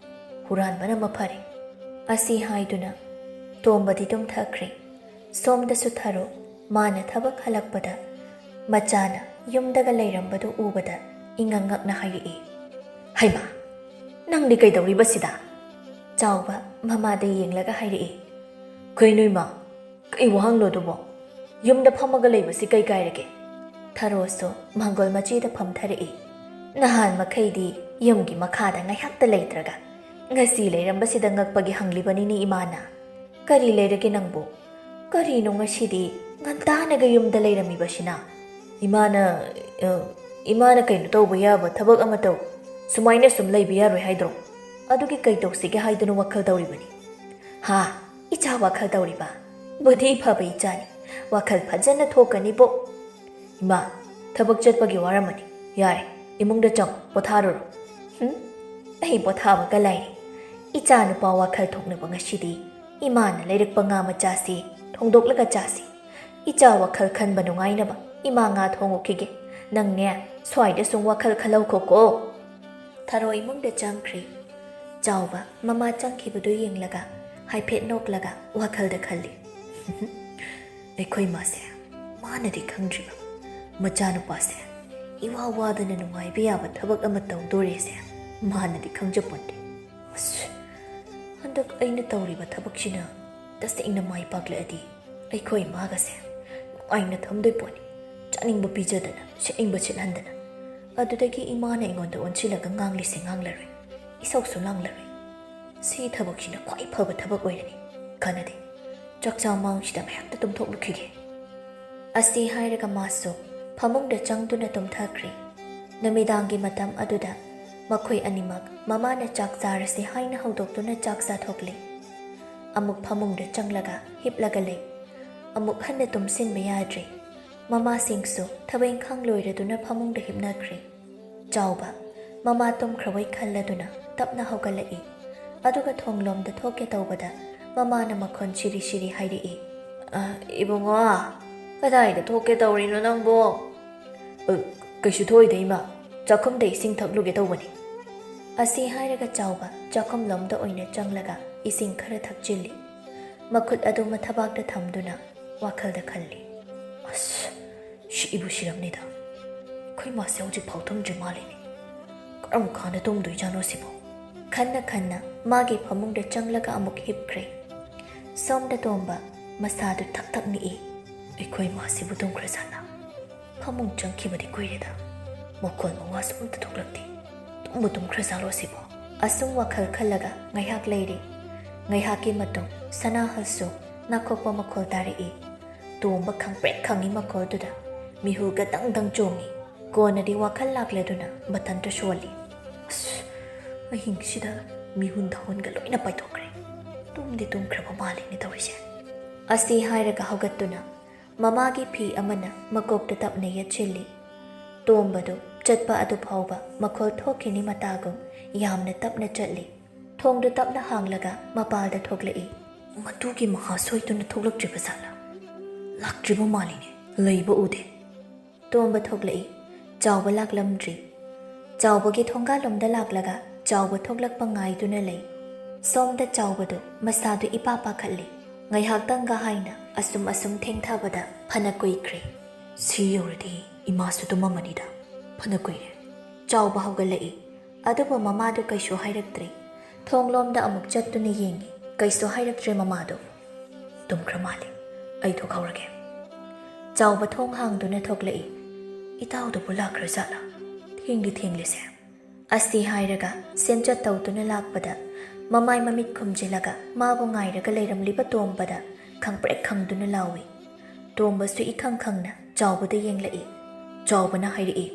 ꯍꯨꯔꯥꯟꯕꯅ ꯃꯐꯔꯦ꯫ ꯑꯁꯤ ꯍꯥꯏꯗꯨꯅ ꯇꯣꯝꯕꯗꯤ ꯇꯨꯝꯊꯈ꯭ꯔꯦ꯫ ꯁꯣꯝꯗꯁꯨ ꯊꯔꯣ, ꯃꯥꯅ ꯊꯕꯛ ꯍꯜꯂꯛꯄꯗ ꯃꯆꯥꯅ ꯌꯨꯝꯗꯒ ꯂꯩꯔꯝꯕꯗꯨ ꯎꯕꯗ ꯏꯉꯛ ꯉꯛꯅ ꯍꯥꯏꯔꯛꯏ, "ꯍꯩꯃꯥ, ꯅꯪꯗꯤ ꯀꯩꯗꯧꯔꯤꯕ ꯁꯤꯗ?" ꯆꯥꯎꯕ ꯃꯃꯥꯗ ꯌꯦꯡꯂꯒ ꯍꯥꯏꯔꯛꯏ, "ꯀꯩꯅꯣ ꯏꯃꯥ, ꯀꯩ ꯋꯥꯍꯪꯅꯣ ꯑꯗꯨꯕꯣ? ꯌꯨꯝꯗ ꯐꯝꯃꯒ ꯂꯩꯕꯁꯤ ꯀꯩ ꯀꯥꯏꯔꯒꯦ?" ꯊꯔꯣꯁꯨ ꯃꯥꯡꯒꯣꯜ ꯃꯆꯤꯗ ꯐꯝꯊꯔꯛꯏ꯫ "ꯅꯍꯥꯟ ꯃꯈꯩꯗꯤ ꯌꯨꯝꯒꯤ ꯃꯈꯥꯗ ꯉꯥꯏꯍꯥꯛꯇ ꯂꯩꯇ꯭ꯔꯒ ꯉꯁꯤ ꯂꯩꯔꯝꯕꯁꯤꯗ ꯉꯛꯄꯒꯤ ꯍꯪꯂꯤꯕꯅꯤꯅꯦ ꯏꯃꯥꯅ꯫ ꯀꯔꯤ ꯂꯩꯔꯒꯦ ꯅꯪꯕꯨ? ꯀꯔꯤꯅꯣ ꯉꯁꯤꯗꯤ ꯉꯟꯇꯥꯅꯒ ꯌꯨꯝꯗ ꯂꯩꯔꯝꯃꯤꯕꯁꯤꯅ?" "ꯏꯃꯥꯅ, ꯑ, ꯏꯃꯥꯅ ꯀꯩꯅꯣ ꯇꯧꯕ ꯌꯥꯕ ꯊꯕꯛ ꯑꯃ ꯇꯧ꯫ ꯁꯨꯃꯥꯏꯅ ꯁꯨꯝ ꯂꯩꯕ ꯌꯥꯔꯣꯏ ꯍꯥꯏꯗ꯭ꯔꯣ? ꯑꯗꯨꯒꯤ ꯀꯩ ꯇꯧꯁꯤꯒꯦ ꯍꯥꯏꯗꯨꯅ ꯋꯥꯈꯜ ꯇꯧꯔꯤꯕꯅꯤ?" "ꯍꯥ? ꯏꯆꯥ ꯋꯥꯈꯜ ꯇꯧꯔꯤꯕ? ꯕꯨꯙꯤ ꯐꯕ ꯏꯆꯥꯅꯤ꯫ ꯋꯥꯈꯜ ꯐꯖꯅ ꯊꯣꯛꯀꯅꯤꯕꯣ꯫ ꯏꯃꯥ, ꯊꯕꯛ ꯆꯠꯄꯒꯤ ꯋꯥꯔꯝꯃꯅꯤ꯫ ꯌꯥꯔꯦ, ꯏꯃꯨꯡꯗ ꯆꯪꯉꯣ, ꯄꯣꯊꯥꯔꯨꯔꯣ꯫" "ꯍꯨꯝ, ꯑꯩ ꯄꯣꯊꯥꯕꯒ ꯂꯥꯏꯔꯤ꯫ ꯏꯆꯥ ꯅꯨꯄꯥ ꯋꯥꯈꯜ ꯊꯣꯛꯅꯕ ꯉꯁꯤꯗꯤ ꯏꯃꯥꯅ ꯂꯩꯔꯛꯄ ꯉꯥ ꯃꯆꯥꯁꯤ ꯊꯣꯡꯗꯣꯛꯂꯒ ꯆꯥꯁꯤ꯫ ꯏꯆꯥ ꯋꯥꯈꯜ ꯈꯟꯕ ꯅꯨꯡꯉꯥꯏꯅꯕ ꯏꯃꯥ ꯉꯥ ꯊꯣꯡꯉꯨꯈꯤꯒꯦ꯫ ꯅꯪꯅꯦ, ꯁ꯭ꯋꯥꯏꯗ ꯁꯨꯝ ꯋꯥꯈꯜ ꯈꯜꯍꯧꯈꯣꯀꯣ꯫" ꯊꯔꯣ ꯏꯃꯨꯡꯗ ꯆꯪꯈ꯭ꯔꯤ꯫ ꯆꯥꯎꯕ ꯃꯃꯥ ꯆꯪꯈꯤꯕꯗꯨ ꯌꯦꯡꯂꯒ ꯍꯥꯏꯐꯦꯠ ꯅꯣꯛꯂꯒ ꯋꯥꯈꯜꯗ ꯈꯜꯂꯤ, "ꯑꯩꯈꯣꯏ ꯃꯥꯁꯦ ꯃꯥꯅꯗꯤ ꯈꯪꯗ꯭ꯔꯤꯕ ꯃꯆꯥꯅꯨꯄꯥꯁꯦ ꯏꯋꯥ ꯋꯥꯗꯅ ꯅꯨꯡꯉꯥꯏꯕ ꯌꯥꯕ ꯊꯕꯛ ꯑꯃ ꯇꯧꯗꯣꯔꯦꯁꯦ ꯃꯥꯅꯗꯤ ꯈꯪꯖꯄꯣꯟꯇꯦ꯫ ꯑꯁ, ꯍꯟꯗꯛ ꯑꯩꯅ ꯇꯧꯔꯤꯕ ꯊꯕꯛꯁꯤꯅ ꯇꯁꯦꯡꯅ ꯃꯥꯏ ꯄꯥꯛꯂꯛꯑꯗꯤ ꯑꯩꯈꯣꯏ ꯏꯃꯥꯒꯁꯦ ꯅꯨꯡꯉꯥꯏꯅ ꯊꯝꯗꯣꯏ ꯄꯣꯠꯅꯤ꯫ ꯆꯥꯅꯤꯡꯕ ꯄꯤꯖꯗꯅ, ꯁꯦꯠꯅꯤꯡꯕ ꯁꯦꯠꯍꯟꯗꯅ꯫ ꯑꯗꯨꯗꯒꯤ ꯏꯃꯥꯅ ꯑꯩꯉꯣꯟꯗ ꯑꯣꯟꯁꯤꯜꯂꯒ ꯉꯥꯡꯂꯤꯁꯦ ꯉꯥꯡꯂꯔꯣꯏ, ꯏꯁꯧꯁꯨ ꯂꯥꯡꯂꯔꯣꯏ꯫ ꯁꯤ ꯊꯕꯛꯁꯤꯅ ꯈ꯭ꯋꯥꯏ ꯐꯕ ꯊꯕꯛ ꯑꯣꯏꯔꯅꯤ꯫ ꯀꯥꯟꯅꯗꯦ꯫ ꯆꯥꯛꯆꯥ ꯃꯥꯡꯁꯤꯗ ꯉꯥꯏꯍꯥꯛꯇ ꯇꯨꯝꯊꯣꯛꯂꯨꯈꯤꯒꯦ꯫" ꯑꯁꯤ ꯍꯥꯏꯔꯒ ꯃꯥꯁꯨ ꯐꯃꯨꯡꯗ ꯆꯪꯗꯨꯅ ꯇꯨꯝꯊꯈ꯭ꯔꯦ꯫ ꯅꯨꯃꯤꯗꯥꯡꯒꯤ ꯃꯇꯝ ꯑꯗꯨꯗ ꯃꯈꯣꯏ ꯑꯅꯤꯃꯛ ꯃꯃꯥꯅ ꯆꯥꯛ ꯆꯥꯔꯁꯤ ꯍꯥꯏꯅ ꯍꯧꯗꯣꯛꯇꯨꯅ ꯆꯥꯛ ꯆꯥꯊꯣꯛꯂꯦ꯫ ꯑꯃꯨꯛ ꯐꯃꯨꯡꯗ ꯆꯪꯂꯒ ꯍꯤꯞꯂꯒ ꯂꯩ꯫ ꯑꯃꯨꯛ ꯍꯟꯅ ꯇꯨꯝꯁꯤꯟꯕ ꯌꯥꯗ꯭ꯔꯦ꯫ ꯃꯃꯥꯁꯤꯡꯁꯨ ꯊꯕꯛ ꯏꯪꯈꯥꯡ ꯂꯣꯏꯔꯗꯨꯅ ꯐꯃꯨꯡꯗ ꯍꯤꯞꯅꯈ꯭ꯔꯦ꯫ ꯆꯥꯎꯕ ꯃꯃꯥ ꯇꯨꯝꯈ꯭ꯔꯕꯣꯏ ꯈꯜꯂꯗꯨꯅ ꯇꯞꯅ ꯍꯧꯒꯠꯂꯛꯏ꯫ ꯑꯗꯨꯒ ꯊꯣꯡꯂꯣꯝꯗ ꯊꯣꯛꯀꯦ ꯇꯧꯕꯗ ꯃꯃꯥꯅ ꯃꯈꯣꯟ ꯁꯤꯔꯤ ꯁꯤꯔꯤ ꯍꯥꯏꯔꯛꯏ, "ꯑ, ꯏꯕꯨꯡꯉꯣ, ꯀꯗꯥꯏꯗ ꯊꯣꯛꯀꯦ ꯇꯧꯔꯤꯅꯣ ꯅꯪꯕꯣ?" "ꯑ, ꯀꯩꯁꯨ ꯊꯣꯛꯏꯗ ꯏꯃꯥ, ꯆꯥꯛꯈꯨꯝꯗ ꯏꯁꯤꯡ ꯊꯛꯂꯨꯒꯦ ꯇꯧꯕꯅꯤ꯫" ꯑꯁꯤ ꯍꯥꯏꯔꯒ ꯆꯥꯎꯕ ꯆꯥꯛꯈꯨꯝꯂꯣꯝꯗ ꯑꯣꯏꯅ ꯆꯪꯂꯒ ꯏꯁꯤꯡ ꯈꯔ ꯊꯛꯆꯤꯜꯂꯤ꯫ ꯃꯈꯨꯠ ꯑꯗꯨ ꯃꯊꯕꯥꯛꯇ ꯊꯝꯗꯨꯅ ꯋꯥꯈꯜꯗ ꯈꯜꯂꯤ, "ꯑꯁ, ꯁꯤꯕꯨ ꯁꯤꯔꯝꯅꯤꯗ꯫ ꯑꯩꯈꯣꯏ ꯃꯥꯁꯦ ꯍꯧꯖꯤꯛ ꯐꯥꯎ ꯇꯨꯝꯗ꯭ꯔꯤ ꯃꯥꯜꯂꯤꯅꯦ꯫ ꯀꯔꯝ ꯀꯥꯟꯗ ꯇꯨꯝꯗꯣꯏꯖꯥꯠꯅꯣ ꯁꯤꯕꯣ? ꯈꯟꯅ ꯈꯟꯅ ꯃꯥꯒꯤ ꯐꯃꯨꯡꯗ ꯆꯪꯂꯒ ꯑꯃꯨꯛ ꯍꯤꯞꯈ꯭ꯔꯦ꯫ ꯁꯣꯝꯗ ꯇꯣꯝꯕ ꯃꯁꯥꯗꯨ ꯊꯛ ꯊꯛ ꯅꯤꯛꯏ꯫ ꯑꯩꯈꯣꯏ ꯃꯥꯁꯤꯕꯨ ꯇꯨꯝꯈ꯭ꯔꯖꯥꯠꯂꯥ? ꯐꯃꯨꯡ ꯆꯪꯈꯤꯕꯗꯤ ꯀꯨꯏꯔꯦꯗ꯫ ꯃꯈꯣꯜ ꯃꯋꯥꯁꯨ ꯑꯝꯇ ꯊꯣꯛꯂꯛꯇꯦ꯫ ꯇꯨꯝꯕꯨ ꯇꯨꯝꯈ꯭ꯔꯖꯥꯠꯂꯣ ꯁꯤꯕꯣ? ꯑꯁꯨꯝ ꯋꯥꯈꯜ ꯈꯜꯂꯒ ꯉꯥꯏꯍꯥꯛ ꯂꯩꯔꯤ꯫ ꯉꯥꯏꯍꯥꯛꯀꯤ ꯃꯇꯨꯡ ꯁꯅꯥꯍꯜꯁꯨ ꯅꯥꯈꯣꯛꯄ ꯃꯈꯣꯜ ꯇꯥꯔꯛꯏ꯫ ꯇꯣꯝꯕ ꯈꯪꯄ꯭ꯔꯦꯛ ꯈꯪꯉꯤ ꯃꯈꯣꯜꯗꯨꯗ꯫ ꯃꯤꯍꯨꯜꯒ ꯗꯪ ꯗꯪ ꯆꯣꯡꯉꯤ꯫ ꯀꯣꯟꯅꯗꯤ ꯋꯥꯈꯜ ꯂꯥꯛꯂꯗꯨꯅ ꯃꯊꯟꯇ ꯁꯣꯜꯂꯤ꯫ ꯑꯁ, ꯑꯍꯤꯡꯁꯤꯗ ꯃꯤꯍꯨꯟ ꯊꯥꯍꯨꯟꯒ ꯂꯣꯏꯅ ꯄꯥꯏꯊꯣꯛꯈ꯭ꯔꯦ꯫ ꯇꯨꯝꯗꯤ ꯇꯨꯝꯈ꯭ꯔꯕ ꯃꯥꯜꯂꯤꯅꯦ ꯇꯧꯔꯤꯁꯦ꯫ ꯑꯁꯤ ꯍꯥꯏꯔꯒ ꯍꯧꯒꯠꯇꯨꯅ ꯃꯃꯥꯒꯤ ꯐꯤ ꯑꯃꯅ ꯃꯀꯣꯛꯇ ꯇꯞꯅ ꯌꯦꯠꯁꯤꯜꯂꯤ꯫ ꯇꯣꯝꯕꯗꯨ ꯆꯠꯄ ꯑꯗꯨ ꯐꯥꯎꯕ ꯃꯈꯣꯜ ꯊꯣꯛꯈꯤꯅꯤ ꯃꯇꯥꯒꯨꯝ ꯌꯥꯝꯅ ꯇꯞꯅ ꯆꯠꯂꯤ꯫ ꯊꯣꯡꯗꯨ ꯇꯞꯅ ꯍꯥꯡꯂꯒ ꯃꯄꯥꯜꯗ ꯊꯣꯛꯂꯛꯏ꯫ ꯃꯗꯨꯒꯤ ꯃꯍꯥꯁꯣꯏꯗꯨꯅ ꯊꯣꯛꯂꯛꯇ꯭ꯔꯤꯕ ꯖꯥꯠꯂꯥ? ꯂꯥꯛꯇ꯭ꯔꯤꯕ ꯃꯥꯜꯂꯤꯅꯦ, ꯂꯩꯕ ꯎꯗꯦ꯫ ꯇꯣꯝꯕ ꯊꯣꯛꯂꯛꯏ꯫ ꯆꯥꯎꯕ ꯂꯥꯛꯂꯝꯗ꯭ꯔꯤ꯫ ꯆꯥꯎꯕꯒꯤ ꯊꯣꯡꯒꯥꯜꯂꯣꯝꯗ ꯂꯥꯛꯂꯒ ꯆꯥꯎꯕ ꯊꯣꯛꯂꯛꯄ ꯉꯥꯏꯗꯨꯅ ꯂꯩ꯫ ꯁꯣꯝꯗ ꯆꯥꯎꯕꯗꯨ ꯃꯁꯥꯗꯨ ꯏꯄꯥ ꯄꯥꯈꯠꯂꯤ꯫ ꯉꯥꯏꯍꯥꯛꯇꯪꯒ ꯍꯥꯏꯅ ꯑꯁꯨꯝ ꯑꯁꯨꯝ ꯊꯦꯡꯊꯕꯗ ꯐꯅ ꯀꯨꯏꯈ꯭ꯔꯦ꯫ ꯁꯤ ꯌꯧꯔꯗꯤ ꯏꯃꯥꯁꯨ ꯇꯨꯝꯃꯝꯃꯅꯤꯗ꯫ ꯐꯅ ꯀꯨꯏꯔꯦ꯫ ꯆꯥꯎꯕ ꯍꯧꯒꯠꯂꯛꯏ꯫ ꯑꯗꯨꯕꯨ ꯃꯃꯥꯗꯨ ꯀꯩꯁꯨ ꯍꯥꯏꯔꯛꯇ꯭ꯔꯦ꯫ ꯊꯣꯡꯂꯣꯝꯗ ꯑꯃꯨꯛ ꯆꯠꯇꯨꯅ ꯌꯦꯡꯉꯤ꯫ ꯀꯩꯁꯨ ꯍꯥꯏꯔꯛꯇ꯭ꯔꯦ ꯃꯃꯥꯗꯨ꯫ ꯇꯨꯝꯈ꯭ꯔ ꯃꯥꯜꯂꯦ꯫ ꯑꯩ ꯊꯣꯛꯍꯧꯔꯒꯦ꯫ ꯆꯥꯎꯕ ꯊꯣꯡ ꯍꯥꯡꯗꯨꯅ ꯊꯣꯛꯂꯛꯏ꯫ ꯏꯇꯥꯎꯗꯨꯕꯨ ꯂꯥꯛꯈ꯭ꯔ ꯖꯥꯠꯂꯥ? ꯊꯦꯡꯗꯤ ꯊꯦꯡꯂꯦꯁꯦ꯫ ꯑꯁꯤ ꯍꯥꯏꯔꯒ ꯁꯦꯝꯆꯠ ꯇꯧꯗꯨꯅ ꯂꯥꯛꯄꯗ ꯃꯃꯥꯏ ꯃꯃꯤꯠ ꯈꯨꯝꯖꯤꯜꯂꯒ ꯃꯥꯕꯨ ꯉꯥꯏꯔꯒ ꯂꯩꯔꯝꯂꯤꯕ ꯇꯣꯝꯕꯗ ꯈꯪꯄ꯭ꯔꯦꯛ ꯈꯪꯗꯨꯅ ꯂꯥꯎꯏ꯫ ꯇꯣꯝꯕꯁꯨ ꯏꯈꯪ ꯈꯪꯅ ꯆꯥꯎꯕꯗ ꯌꯦꯡꯂꯛꯏ꯫ ꯆꯥꯎꯕꯅ ꯍꯥꯏꯔꯛꯏ,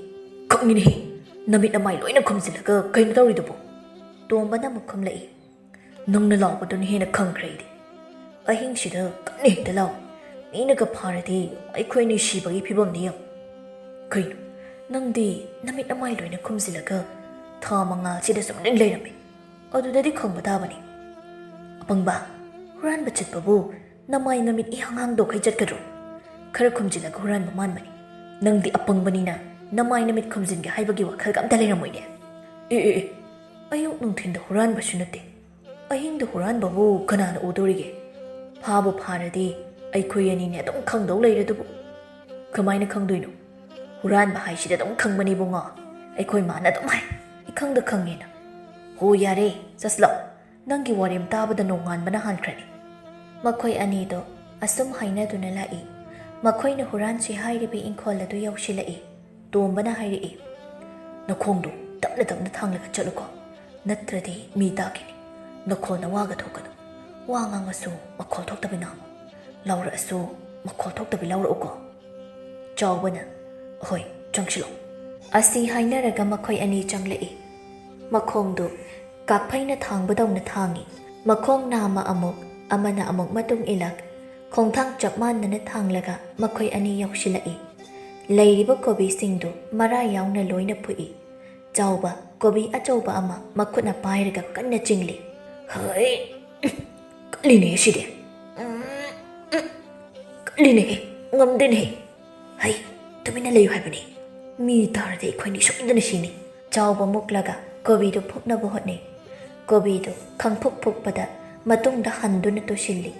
"ꯈꯪꯉꯤꯅꯦꯍꯦ, ꯅꯃꯤꯠ ꯅꯃꯥꯏ ꯂꯣꯏꯅ ꯈꯨꯝꯖꯤꯜꯂꯒ ꯀꯩꯅꯣ ꯇꯧꯔꯤꯗꯨꯕꯣ?" ꯇꯣꯝꯕꯅ ꯑꯃꯨꯛ ꯈꯨꯝꯂꯛꯏ, "ꯅꯪꯅ ꯂꯥꯎꯕꯗꯨꯅ ꯍꯦꯟꯅ ꯈꯪꯈ꯭ꯔꯦ ꯑꯩꯗꯤ꯫ ꯑꯍꯤꯡꯁꯤꯗ ꯀꯟꯅ ꯍꯦꯛꯇ ꯂꯥꯎ꯫ ꯃꯤꯅꯒ ꯐꯥꯔꯗꯤ ꯑꯩꯈꯣꯏ ꯑꯅꯤ ꯁꯤꯕꯒꯤ ꯐꯤꯕꯝꯅꯤ ꯌꯦꯡꯉꯨ꯫ ꯀꯩꯅꯣ, ꯅꯪꯗꯤ ꯅꯃꯤꯠ ꯅꯃꯥꯏ ꯂꯣꯏꯅ ꯈꯨꯝꯖꯤꯜꯂꯒ ꯊꯥ ꯃꯉꯥꯜꯁꯤꯗ ꯁꯨꯝ ꯂꯩꯔꯝꯃꯤ꯫ ꯑꯗꯨꯗꯗꯤ ꯈꯪꯕ ꯇꯥꯕꯅꯤ꯫ ꯑꯄꯪꯕ, ꯍꯨꯔꯥꯟꯕ ꯆꯠꯄꯕꯨ ꯅꯃꯥꯏ ꯅꯃꯤꯠ ꯏꯍꯥꯡ ꯍꯥꯡꯗꯣꯛꯈꯩ ꯆꯠꯀꯗ꯭ꯔꯣ? ꯈꯔ ꯈꯨꯝꯖꯤꯜꯂꯒ ꯍꯨꯔꯥꯟꯕ ꯃꯥꯟꯕꯅꯤ꯫ ꯅꯪꯗꯤ ꯑꯄꯪꯕꯅꯤꯅ ꯅꯃꯥꯏ ꯅꯃꯤꯠ ꯈꯨꯝꯖꯤꯟꯒꯦ ꯍꯥꯏꯕꯒꯤ ꯋꯥꯈꯜꯒ ꯑꯝꯇ ꯂꯩꯔꯝꯃꯣꯏꯅꯦ꯫ ꯑꯦ, ꯑꯦ, ꯑꯦ, ꯑꯌꯨꯛ ꯅꯨꯡꯊꯤꯟꯗ ꯍꯨꯔꯥꯟꯕꯁꯨ ꯅꯠꯇꯦ꯫ ꯑꯍꯤꯡꯗ ꯍꯨꯔꯥꯟꯕꯕꯨ ꯀꯅꯥꯅ ꯎꯗꯣꯔꯤꯒꯦ? ꯐꯥꯕꯨ ꯐꯥꯔꯗꯤ ꯑꯩꯈꯣꯏ ꯑꯅꯤꯅꯦ ꯑꯗꯨꯝ ꯈꯪꯗꯧ ꯂꯩꯔꯗꯨꯕꯨ꯫ "ꯀꯃꯥꯏꯅ ꯈꯪꯗꯣꯏꯅꯣ? ꯍꯨꯔꯥꯟꯕ ꯍꯥꯏꯁꯤꯗꯤ ꯑꯗꯨꯝ ꯈꯪꯕꯅꯤ ꯏꯕꯨꯡꯉꯣ꯫ ꯑꯩꯈꯣꯏ ꯃꯥꯅ ꯑꯗꯨꯝ ꯍꯥꯏ, ꯏꯈꯪꯗ ꯈꯪꯉꯦꯅ꯫" "ꯍꯣ ꯌꯥꯔꯦ, ꯆꯠꯂꯣ꯫ ꯅꯪꯒꯤ ꯋꯥꯔꯦꯝ ꯇꯥꯕꯗ ꯅꯣꯡꯉꯥꯟꯕꯅ ꯍꯥꯟꯈ꯭ꯔꯅꯤ꯫" ꯃꯈꯣꯏ ꯑꯅꯤꯗꯣ ꯑꯁꯨꯝ ꯍꯥꯏꯅꯗꯨꯅ ꯂꯥꯛꯏ꯫ ꯃꯈꯣꯏꯅ ꯍꯨꯔꯥꯟꯁꯤ ꯍꯥꯏꯔꯤꯕ ꯏꯪꯈꯣꯜ ꯑꯗꯨ ꯌꯧꯁꯤꯜꯂꯛꯏ꯫ ꯇꯣꯝꯕꯅ ꯍꯥꯏꯔꯛꯏ, "ꯅꯈꯣꯡꯗꯣ ꯇꯞꯅ ꯇꯞꯅ ꯊꯥꯡꯂꯒ ꯆꯠꯂꯨꯀꯣ, ꯅꯠꯇ꯭ꯔꯗꯤ ꯃꯤ ꯇꯥꯈꯤꯅꯤ꯫ ꯅꯈꯣꯜ ꯅꯋꯥꯒ ꯊꯣꯛꯀꯅꯨ꯫ ꯋꯥ ꯉꯥꯡꯉꯁꯨ ꯃꯈꯣꯜ ꯊꯣꯛꯇꯕꯤ ꯉꯥꯡꯉꯨ, ꯂꯥꯎꯔꯛꯑꯁꯨ ꯃꯈꯣꯜ ꯊꯣꯛꯇꯕꯤ ꯂꯥꯎꯔꯛꯎꯀꯣ꯫" ꯆꯥꯎꯕꯅ, "ꯍꯣꯏ, ꯆꯪꯁꯤꯜꯂꯣ꯫" ꯑꯁꯤ ꯍꯥꯏꯅꯔꯒ ꯃꯈꯣꯏ ꯑꯅꯤ ꯆꯪꯂꯛꯏ꯫ ꯃꯈꯣꯡꯗꯨ ꯀꯥꯛꯐꯩꯅ ꯊꯥꯡꯕꯗꯧꯅ ꯊꯥꯡꯏ꯫ ꯃꯈꯣꯡ ꯅꯥꯝꯃ ꯑꯃꯨꯛ, ꯑꯃꯅ ꯑꯃꯨꯛ ꯃꯇꯨꯡ ꯏꯜꯂꯛ, ꯈꯣꯡꯊꯥꯡ ꯆꯞ ꯃꯥꯟꯅꯅ ꯊꯥꯡꯂꯒ ꯃꯈꯣꯏ ꯑꯅꯤ ꯌꯧꯁꯤꯜꯂꯛꯏ꯫ ꯂꯩꯔꯤꯕ ꯀꯣꯕꯤꯁꯤꯡꯗꯨ ꯃꯔꯥ ꯌꯥꯎꯅ ꯂꯣꯏꯅ ꯐꯨꯛꯏ꯫ ꯆꯥꯎꯕ ꯀꯣꯕꯤ ꯑꯆꯧꯕ ꯑꯃ ꯃꯈꯨꯠꯅ ꯄꯥꯏꯔꯒ ꯀꯟꯅ ꯆꯤꯡꯂꯤ꯫ "ꯍꯩ, ꯀꯜꯂꯤꯅꯦ ꯁꯤꯗꯤ꯫ ꯎꯝ, ꯎꯝ, ꯀꯜꯂꯤꯅꯦ, ꯉꯝꯗꯦꯅꯦ꯫ ꯍꯩ, ꯇꯨꯃꯤꯟꯅ ꯂꯩꯌꯨ ꯍꯥꯏꯕꯅꯤ꯫ ꯃꯤ ꯇꯥꯔꯗꯤ ꯑꯩꯈꯣꯏꯅꯤ ꯁꯣꯏꯗꯅ ꯁꯤꯅꯤ꯫" ꯆꯥꯎꯕ ꯃꯨꯛꯂꯒ ꯀꯣꯕꯤꯗꯨ ꯐꯨꯛꯅꯕ ꯍꯣꯠꯅꯩ꯫ ꯀꯣꯕꯤꯗꯨ ꯈꯪꯐꯨꯛ ꯐꯨꯛꯄꯗ ꯃꯇꯨꯡꯗ ꯍꯟꯗꯨꯅ ꯇꯨꯁꯤꯜꯂꯤ꯫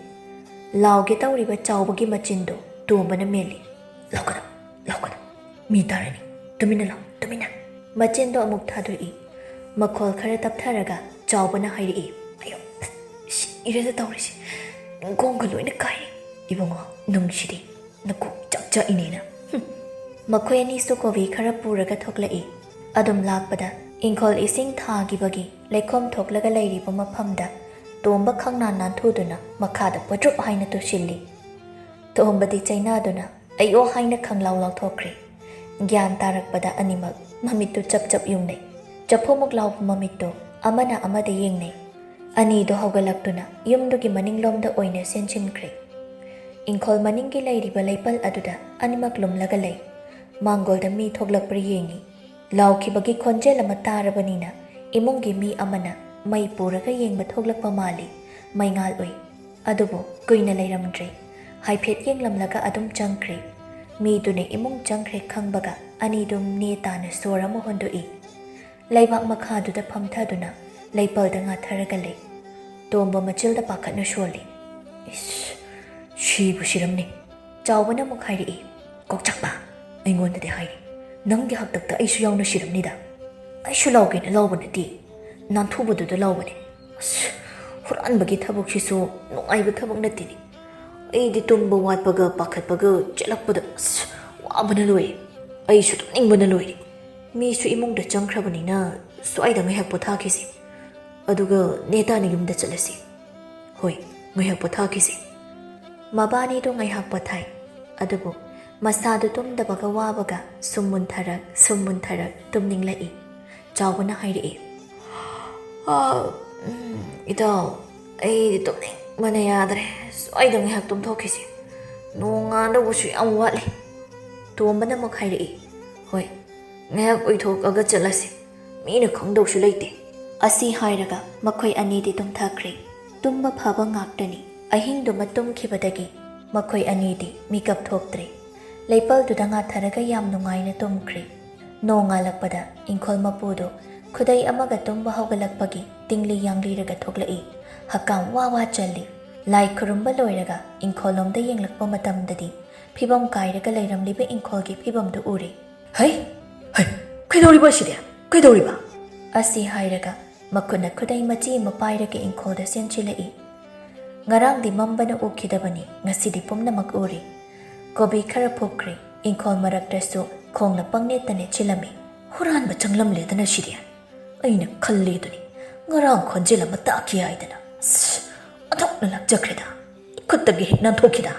ꯂꯥꯎꯒꯦ ꯇꯧꯔꯤꯕ ꯆꯥꯎꯕꯒꯤ ꯃꯆꯤꯟꯗꯨ ꯇꯣꯝꯕꯅ ꯃꯦꯜꯂꯤ꯫ "ꯂꯥꯎꯒꯅꯨ, ꯂꯥꯎꯒꯅꯨ꯫ ꯃꯤ ꯇꯥꯔꯅꯤ꯫ ꯇꯨꯃꯤꯟꯅ ꯂꯥꯎ, ꯇꯨꯃꯤꯟꯅ꯫" ꯃꯆꯤꯟꯗꯣ ꯑꯃꯨꯛ ꯊꯥꯗꯣꯛꯏ꯫ ꯃꯈꯣꯜ ꯈꯔ ꯇꯞꯊꯔꯒ ꯆꯥꯎꯕꯅ ꯍꯥꯏꯔꯛꯏ, "ꯑꯌꯣ, ꯁꯤꯔꯦꯗ ꯇꯧꯔꯤꯁꯦ꯫ ꯈꯣꯡꯒ ꯂꯣꯏꯅ ꯀꯥꯏꯔꯦ꯫ ꯏꯕꯨꯡꯉꯣ, ꯅꯨꯡꯁꯤꯗꯤ ꯅꯀꯣꯛ ꯏꯆꯥꯛ ꯆꯥꯛꯏꯅꯦꯅ꯫" ꯍꯨꯝ꯫ ꯃꯈꯣꯏ ꯑꯅꯤꯁꯨ ꯀꯣꯕꯤ ꯈꯔ ꯄꯨꯔꯒ ꯊꯣꯛꯂꯛꯏ꯫ ꯑꯗꯨꯝ ꯂꯥꯛꯄꯗ ꯏꯪꯈꯣꯜ ꯏꯁꯤꯡ ꯊꯥꯈꯤꯕꯒꯤ ꯂꯩꯈꯣꯝ ꯊꯣꯛꯂꯒ ꯂꯩꯔꯤꯕ ꯃꯐꯝꯗ ꯇꯣꯝꯕ ꯈꯪꯅꯥꯟ ꯅꯥꯟꯊꯨꯗꯨꯅ ꯃꯈꯥꯗ ꯄꯣꯇ꯭ꯔꯨꯞ ꯍꯥꯏꯅ ꯇꯨꯁꯤꯜꯂꯤ꯫ ꯇꯣꯝꯕꯗꯤ ꯆꯩꯅꯥꯗꯨꯅ "ꯑꯌꯣ" ꯍꯥꯏꯅ ꯈꯪꯂꯥꯎ ꯂꯥꯎꯊꯣꯛꯈ꯭ꯔꯦ꯫ ꯒ꯭ꯌꯥꯟ ꯇꯥꯔꯛꯄꯗ ꯑꯅꯤꯃꯛ ꯃꯃꯤꯠꯇꯨ ꯆꯞ ꯆꯞ ꯌꯨꯡꯅꯩ꯫ ꯆꯐꯨꯃꯨꯛ ꯂꯥꯎꯕ ꯃꯃꯤꯠꯇꯨ ꯑꯃꯅ ꯑꯃꯗ ꯌꯦꯡꯅꯩ꯫ ꯑꯅꯤꯗꯨ ꯍꯧꯒꯠꯂꯛꯇꯨꯅ ꯌꯨꯝꯗꯨꯒꯤ ꯃꯅꯤꯡꯂꯣꯝꯗ ꯑꯣꯏꯅ ꯆꯦꯟꯁꯤꯟꯈ꯭ꯔꯦ꯫ ꯏꯪꯈꯣꯜ ꯃꯅꯤꯡꯒꯤ ꯂꯩꯔꯤꯕ ꯂꯩꯄꯜ ꯑꯗꯨꯗ ꯑꯅꯤꯃꯛ ꯂꯨꯝꯂꯒ ꯂꯩ꯫ ꯃꯥꯡꯒꯣꯜꯗ ꯃꯤ ꯊꯣꯛꯂꯛꯄ꯭ꯔꯥ ꯌꯦꯡꯉꯤ꯫ ꯂꯥꯎꯈꯤꯕꯒꯤ ꯈꯣꯟꯖꯦꯜ ꯑꯃ ꯇꯥꯔꯕꯅꯤꯅ ꯏꯃꯨꯡꯒꯤ ꯃꯤ ꯑꯃꯅ ꯃꯩ ꯄꯨꯔꯒ ꯌꯦꯡꯕ ꯊꯣꯛꯂꯛꯄ ꯃꯥꯜꯂꯤ꯫ ꯃꯩꯉꯥꯜ ꯎꯏ꯫ ꯑꯗꯨꯕꯨ ꯀꯨꯏꯅ ꯂꯩꯔꯝꯗ꯭ꯔꯦ꯫ ꯍꯥꯏꯐꯦꯠ ꯌꯦꯡꯂꯝꯂꯒ ꯑꯗꯨꯝ ꯆꯪꯈ꯭ꯔꯦ꯫ ꯃꯤꯗꯨꯅ ꯏꯃꯨꯡ ꯆꯪꯈ꯭ꯔꯦ ꯈꯪꯕꯒ ꯑꯅꯤꯗꯨꯝ ꯅꯦ ꯇꯥꯅ ꯁꯣꯔ ꯑꯃ ꯍꯣꯟꯗꯣꯛꯏ꯫ ꯂꯩꯕꯥꯛ ꯃꯈꯥꯗꯨꯗ ꯐꯝꯊꯗꯨꯅ ꯂꯩꯄꯜꯗ ꯉꯥꯊꯔꯒ ꯂꯩ꯫ ꯇꯣꯝꯕ ꯃꯆꯤꯜꯗ ꯄꯥꯈꯠꯅ ꯁꯣꯜꯂꯤ꯫ "ꯏꯁ, ꯁꯤꯕꯨ ꯁꯤꯔꯝꯅꯤ꯫" ꯆꯥꯎꯕꯅ ꯑꯃꯨꯛ ꯍꯥꯏꯔꯛꯏ, "ꯀꯣꯛꯆꯛꯄ!" ꯑꯩꯉꯣꯟꯗꯗꯤ ꯍꯥꯏꯔꯤ꯫ "ꯅꯪꯒꯤ ꯍꯥꯛꯇꯛꯇ ꯑꯩꯁꯨ ꯌꯥꯎꯅ ꯁꯤꯔꯝꯅꯤꯗ꯫ ꯑꯩꯁꯨ ꯂꯥꯎꯒꯦꯅ ꯂꯥꯎꯕ ꯅꯠꯇꯦ, ꯅꯥꯟꯊꯨꯕꯗꯨꯗ ꯂꯥꯎꯕꯅꯦ꯫ ꯑꯁ, ꯍꯨꯔꯥꯟꯕꯒꯤ ꯊꯕꯛꯁꯤꯁꯨ ꯅꯨꯡꯉꯥꯏꯕ ꯊꯕꯛ ꯅꯠꯇꯦꯅꯦ꯫ ꯑꯩꯗꯤ ꯇꯨꯝꯕ ꯋꯥꯠꯄꯒ ꯄꯥꯈꯠꯄꯒ ꯆꯦꯜꯂꯛꯄꯗ, ꯑꯁ, ꯋꯥꯕꯅ ꯂꯣꯏꯔꯦ꯫ ꯑꯩꯁꯨ ꯇꯨꯝꯅꯤꯡꯕꯅ ꯂꯣꯏꯔꯦ꯫ ꯃꯤꯁꯨ ꯏꯃꯨꯡꯗ ꯆꯪꯈ꯭ꯔꯕꯅꯤꯅ ꯁ꯭ꯋꯥꯏꯗ ꯉꯥꯏꯍꯥꯛ ꯄꯣꯊꯥꯈꯤꯁꯤ꯫ ꯑꯗꯨꯒ ꯅꯦꯇꯥꯅ ꯌꯨꯝꯗ ꯆꯠꯂꯁꯤ꯫ ꯍꯣꯏ, ꯉꯥꯏꯍꯥꯛ ꯄꯣꯊꯥꯈꯤꯁꯤ꯫" ꯃꯕꯥꯅꯤꯗꯣ ꯉꯥꯏꯍꯥꯛ ꯄꯣꯊꯥꯏ꯫ ꯑꯗꯨꯕꯨ ꯃꯁꯥꯗꯨ ꯇꯨꯝꯗꯕꯒ ꯋꯥꯕꯒ ꯁꯨꯝ ꯃꯨꯟꯊꯔꯛ, ꯁꯨꯝ ꯃꯨꯟꯊꯔꯛ ꯇꯨꯝꯅꯤꯡꯂꯛꯏ꯫ ꯆꯥꯎꯕꯅ ꯍꯥꯏꯔꯛꯏ, "ꯑꯥ, ꯎꯝ, ꯏꯇꯥꯎ, ꯑꯩꯗꯤ ꯇꯨꯝꯅꯤꯡꯕꯅ ꯌꯥꯗ꯭ꯔꯦ꯫ ꯁ꯭ꯋꯥꯏꯗ ꯉꯥꯏꯍꯥꯛ ꯇꯨꯝꯊꯣꯛꯈꯤꯁꯤ꯫ ꯅꯣꯡꯉꯥꯟꯗꯧꯕꯁꯨ ꯌꯥꯝ ꯋꯥꯠꯂꯤ꯫" ꯇꯣꯝꯕꯅ ꯑꯃꯨꯛ ꯍꯥꯏꯔꯛꯏ, "ꯍꯣꯏ, ꯉꯥꯏꯍꯥꯛ ꯎꯏꯊꯣꯛꯑꯒ ꯆꯠꯂꯁꯤ꯫ ꯃꯤꯅ ꯈꯪꯗꯧꯁꯨ ꯂꯩꯇꯦ꯫" ꯑꯁꯤ ꯍꯥꯏꯔꯒ ꯃꯈꯣꯏ ꯑꯅꯤꯗꯤ ꯇꯨꯝꯊꯈ꯭ꯔꯦ꯫ ꯇꯨꯝꯕ ꯐꯕ ꯉꯥꯛꯇꯅꯤ꯫ ꯑꯍꯤꯡꯗꯨꯃ ꯇꯨꯝꯈꯤꯕꯗꯒꯤ ꯃꯈꯣꯏ ꯑꯅꯤꯗꯤ ꯃꯤꯀꯞ ꯊꯣꯛꯇ꯭ꯔꯦ꯫ ꯂꯩꯄꯜꯗꯨꯗ ꯉꯥꯊꯔꯒ ꯌꯥꯝ ꯅꯨꯡꯉꯥꯏꯅ ꯇꯨꯝꯈ꯭ꯔꯦ꯫ ꯅꯣꯡꯉꯥꯜꯂꯛꯄꯗ ꯏꯪꯈꯣꯜ ꯃꯄꯨꯗꯨ ꯈꯨꯗꯩ ꯑꯃꯒ ꯇꯨꯝꯕ ꯍꯧꯒꯠꯂꯛꯄꯒꯤ ꯇꯤꯡꯂꯤ ꯌꯥꯡꯂꯤꯔꯒ ꯊꯣꯛꯂꯛꯏ꯫ ꯍꯛꯀꯥꯝ ꯋꯥ ꯋꯥ ꯆꯜꯂꯤ꯫ ꯂꯥꯏ ꯈꯨꯔꯨꯝꯕ ꯂꯣꯏꯔꯒ ꯏꯪꯈꯣꯜꯂꯣꯝꯗ ꯌꯦꯡꯂꯛꯄ ꯃꯇꯝꯗꯗꯤ ꯐꯤꯕꯝ ꯀꯥꯏꯔꯒ ꯂꯩꯔꯝꯂꯤꯕ ꯏꯪꯈꯣꯜꯒꯤ ꯐꯤꯕꯝꯗꯨ ꯎꯔꯦ꯫ "ꯍꯩ! ꯍꯩ! ꯀꯩꯗꯧꯔꯤꯕ ꯑꯁꯤꯗꯤ? ꯀꯩꯗꯧꯔꯤꯕ?" ꯑꯁꯤ ꯍꯥꯏꯔꯒ ꯃꯈꯨꯠꯅ ꯈꯨꯗꯩ ꯃꯆꯤ ꯑꯃ ꯄꯥꯏꯔꯒ ꯏꯪꯈꯣꯜꯗ ꯆꯦꯟꯁꯤꯜꯂꯛꯏ꯫ ꯉꯔꯥꯡꯗꯤ ꯃꯝꯕꯅ ꯎꯈꯤꯗꯕꯅꯤ, ꯉꯁꯤꯗꯤ ꯄꯨꯝꯅꯃꯛ ꯎꯔꯤ꯫ ꯀꯣꯕꯤ ꯈꯔ ꯐꯨꯛꯈ꯭ꯔꯦ꯫ ꯏꯪꯈꯣꯜ ꯃꯔꯛꯇꯁꯨ ꯈꯣꯡꯅ ꯄꯪꯅꯦꯠꯇ ꯅꯦꯠꯁꯤꯜꯂꯝꯃꯤ꯫ "ꯍꯨꯔꯥꯟꯕ ꯆꯪꯂꯝꯂꯦꯗꯅ ꯁꯤꯗꯤ꯫ ꯑꯩꯅ ꯈꯜꯂꯤꯗꯨꯅꯤ, ꯉꯔꯥꯡ ꯈꯣꯟꯖꯦꯜ ꯑꯃ ꯇꯥꯈꯤ ꯍꯥꯏꯗꯅ꯫ ꯑꯁ, ꯑꯣꯟꯊꯣꯛꯅ ꯂꯥꯛꯆꯈ꯭ꯔꯦꯗ꯫ ꯈꯨꯠꯇꯒꯤ ꯍꯦꯛ ꯅꯥꯟꯊꯣꯛꯈꯤꯗ꯫"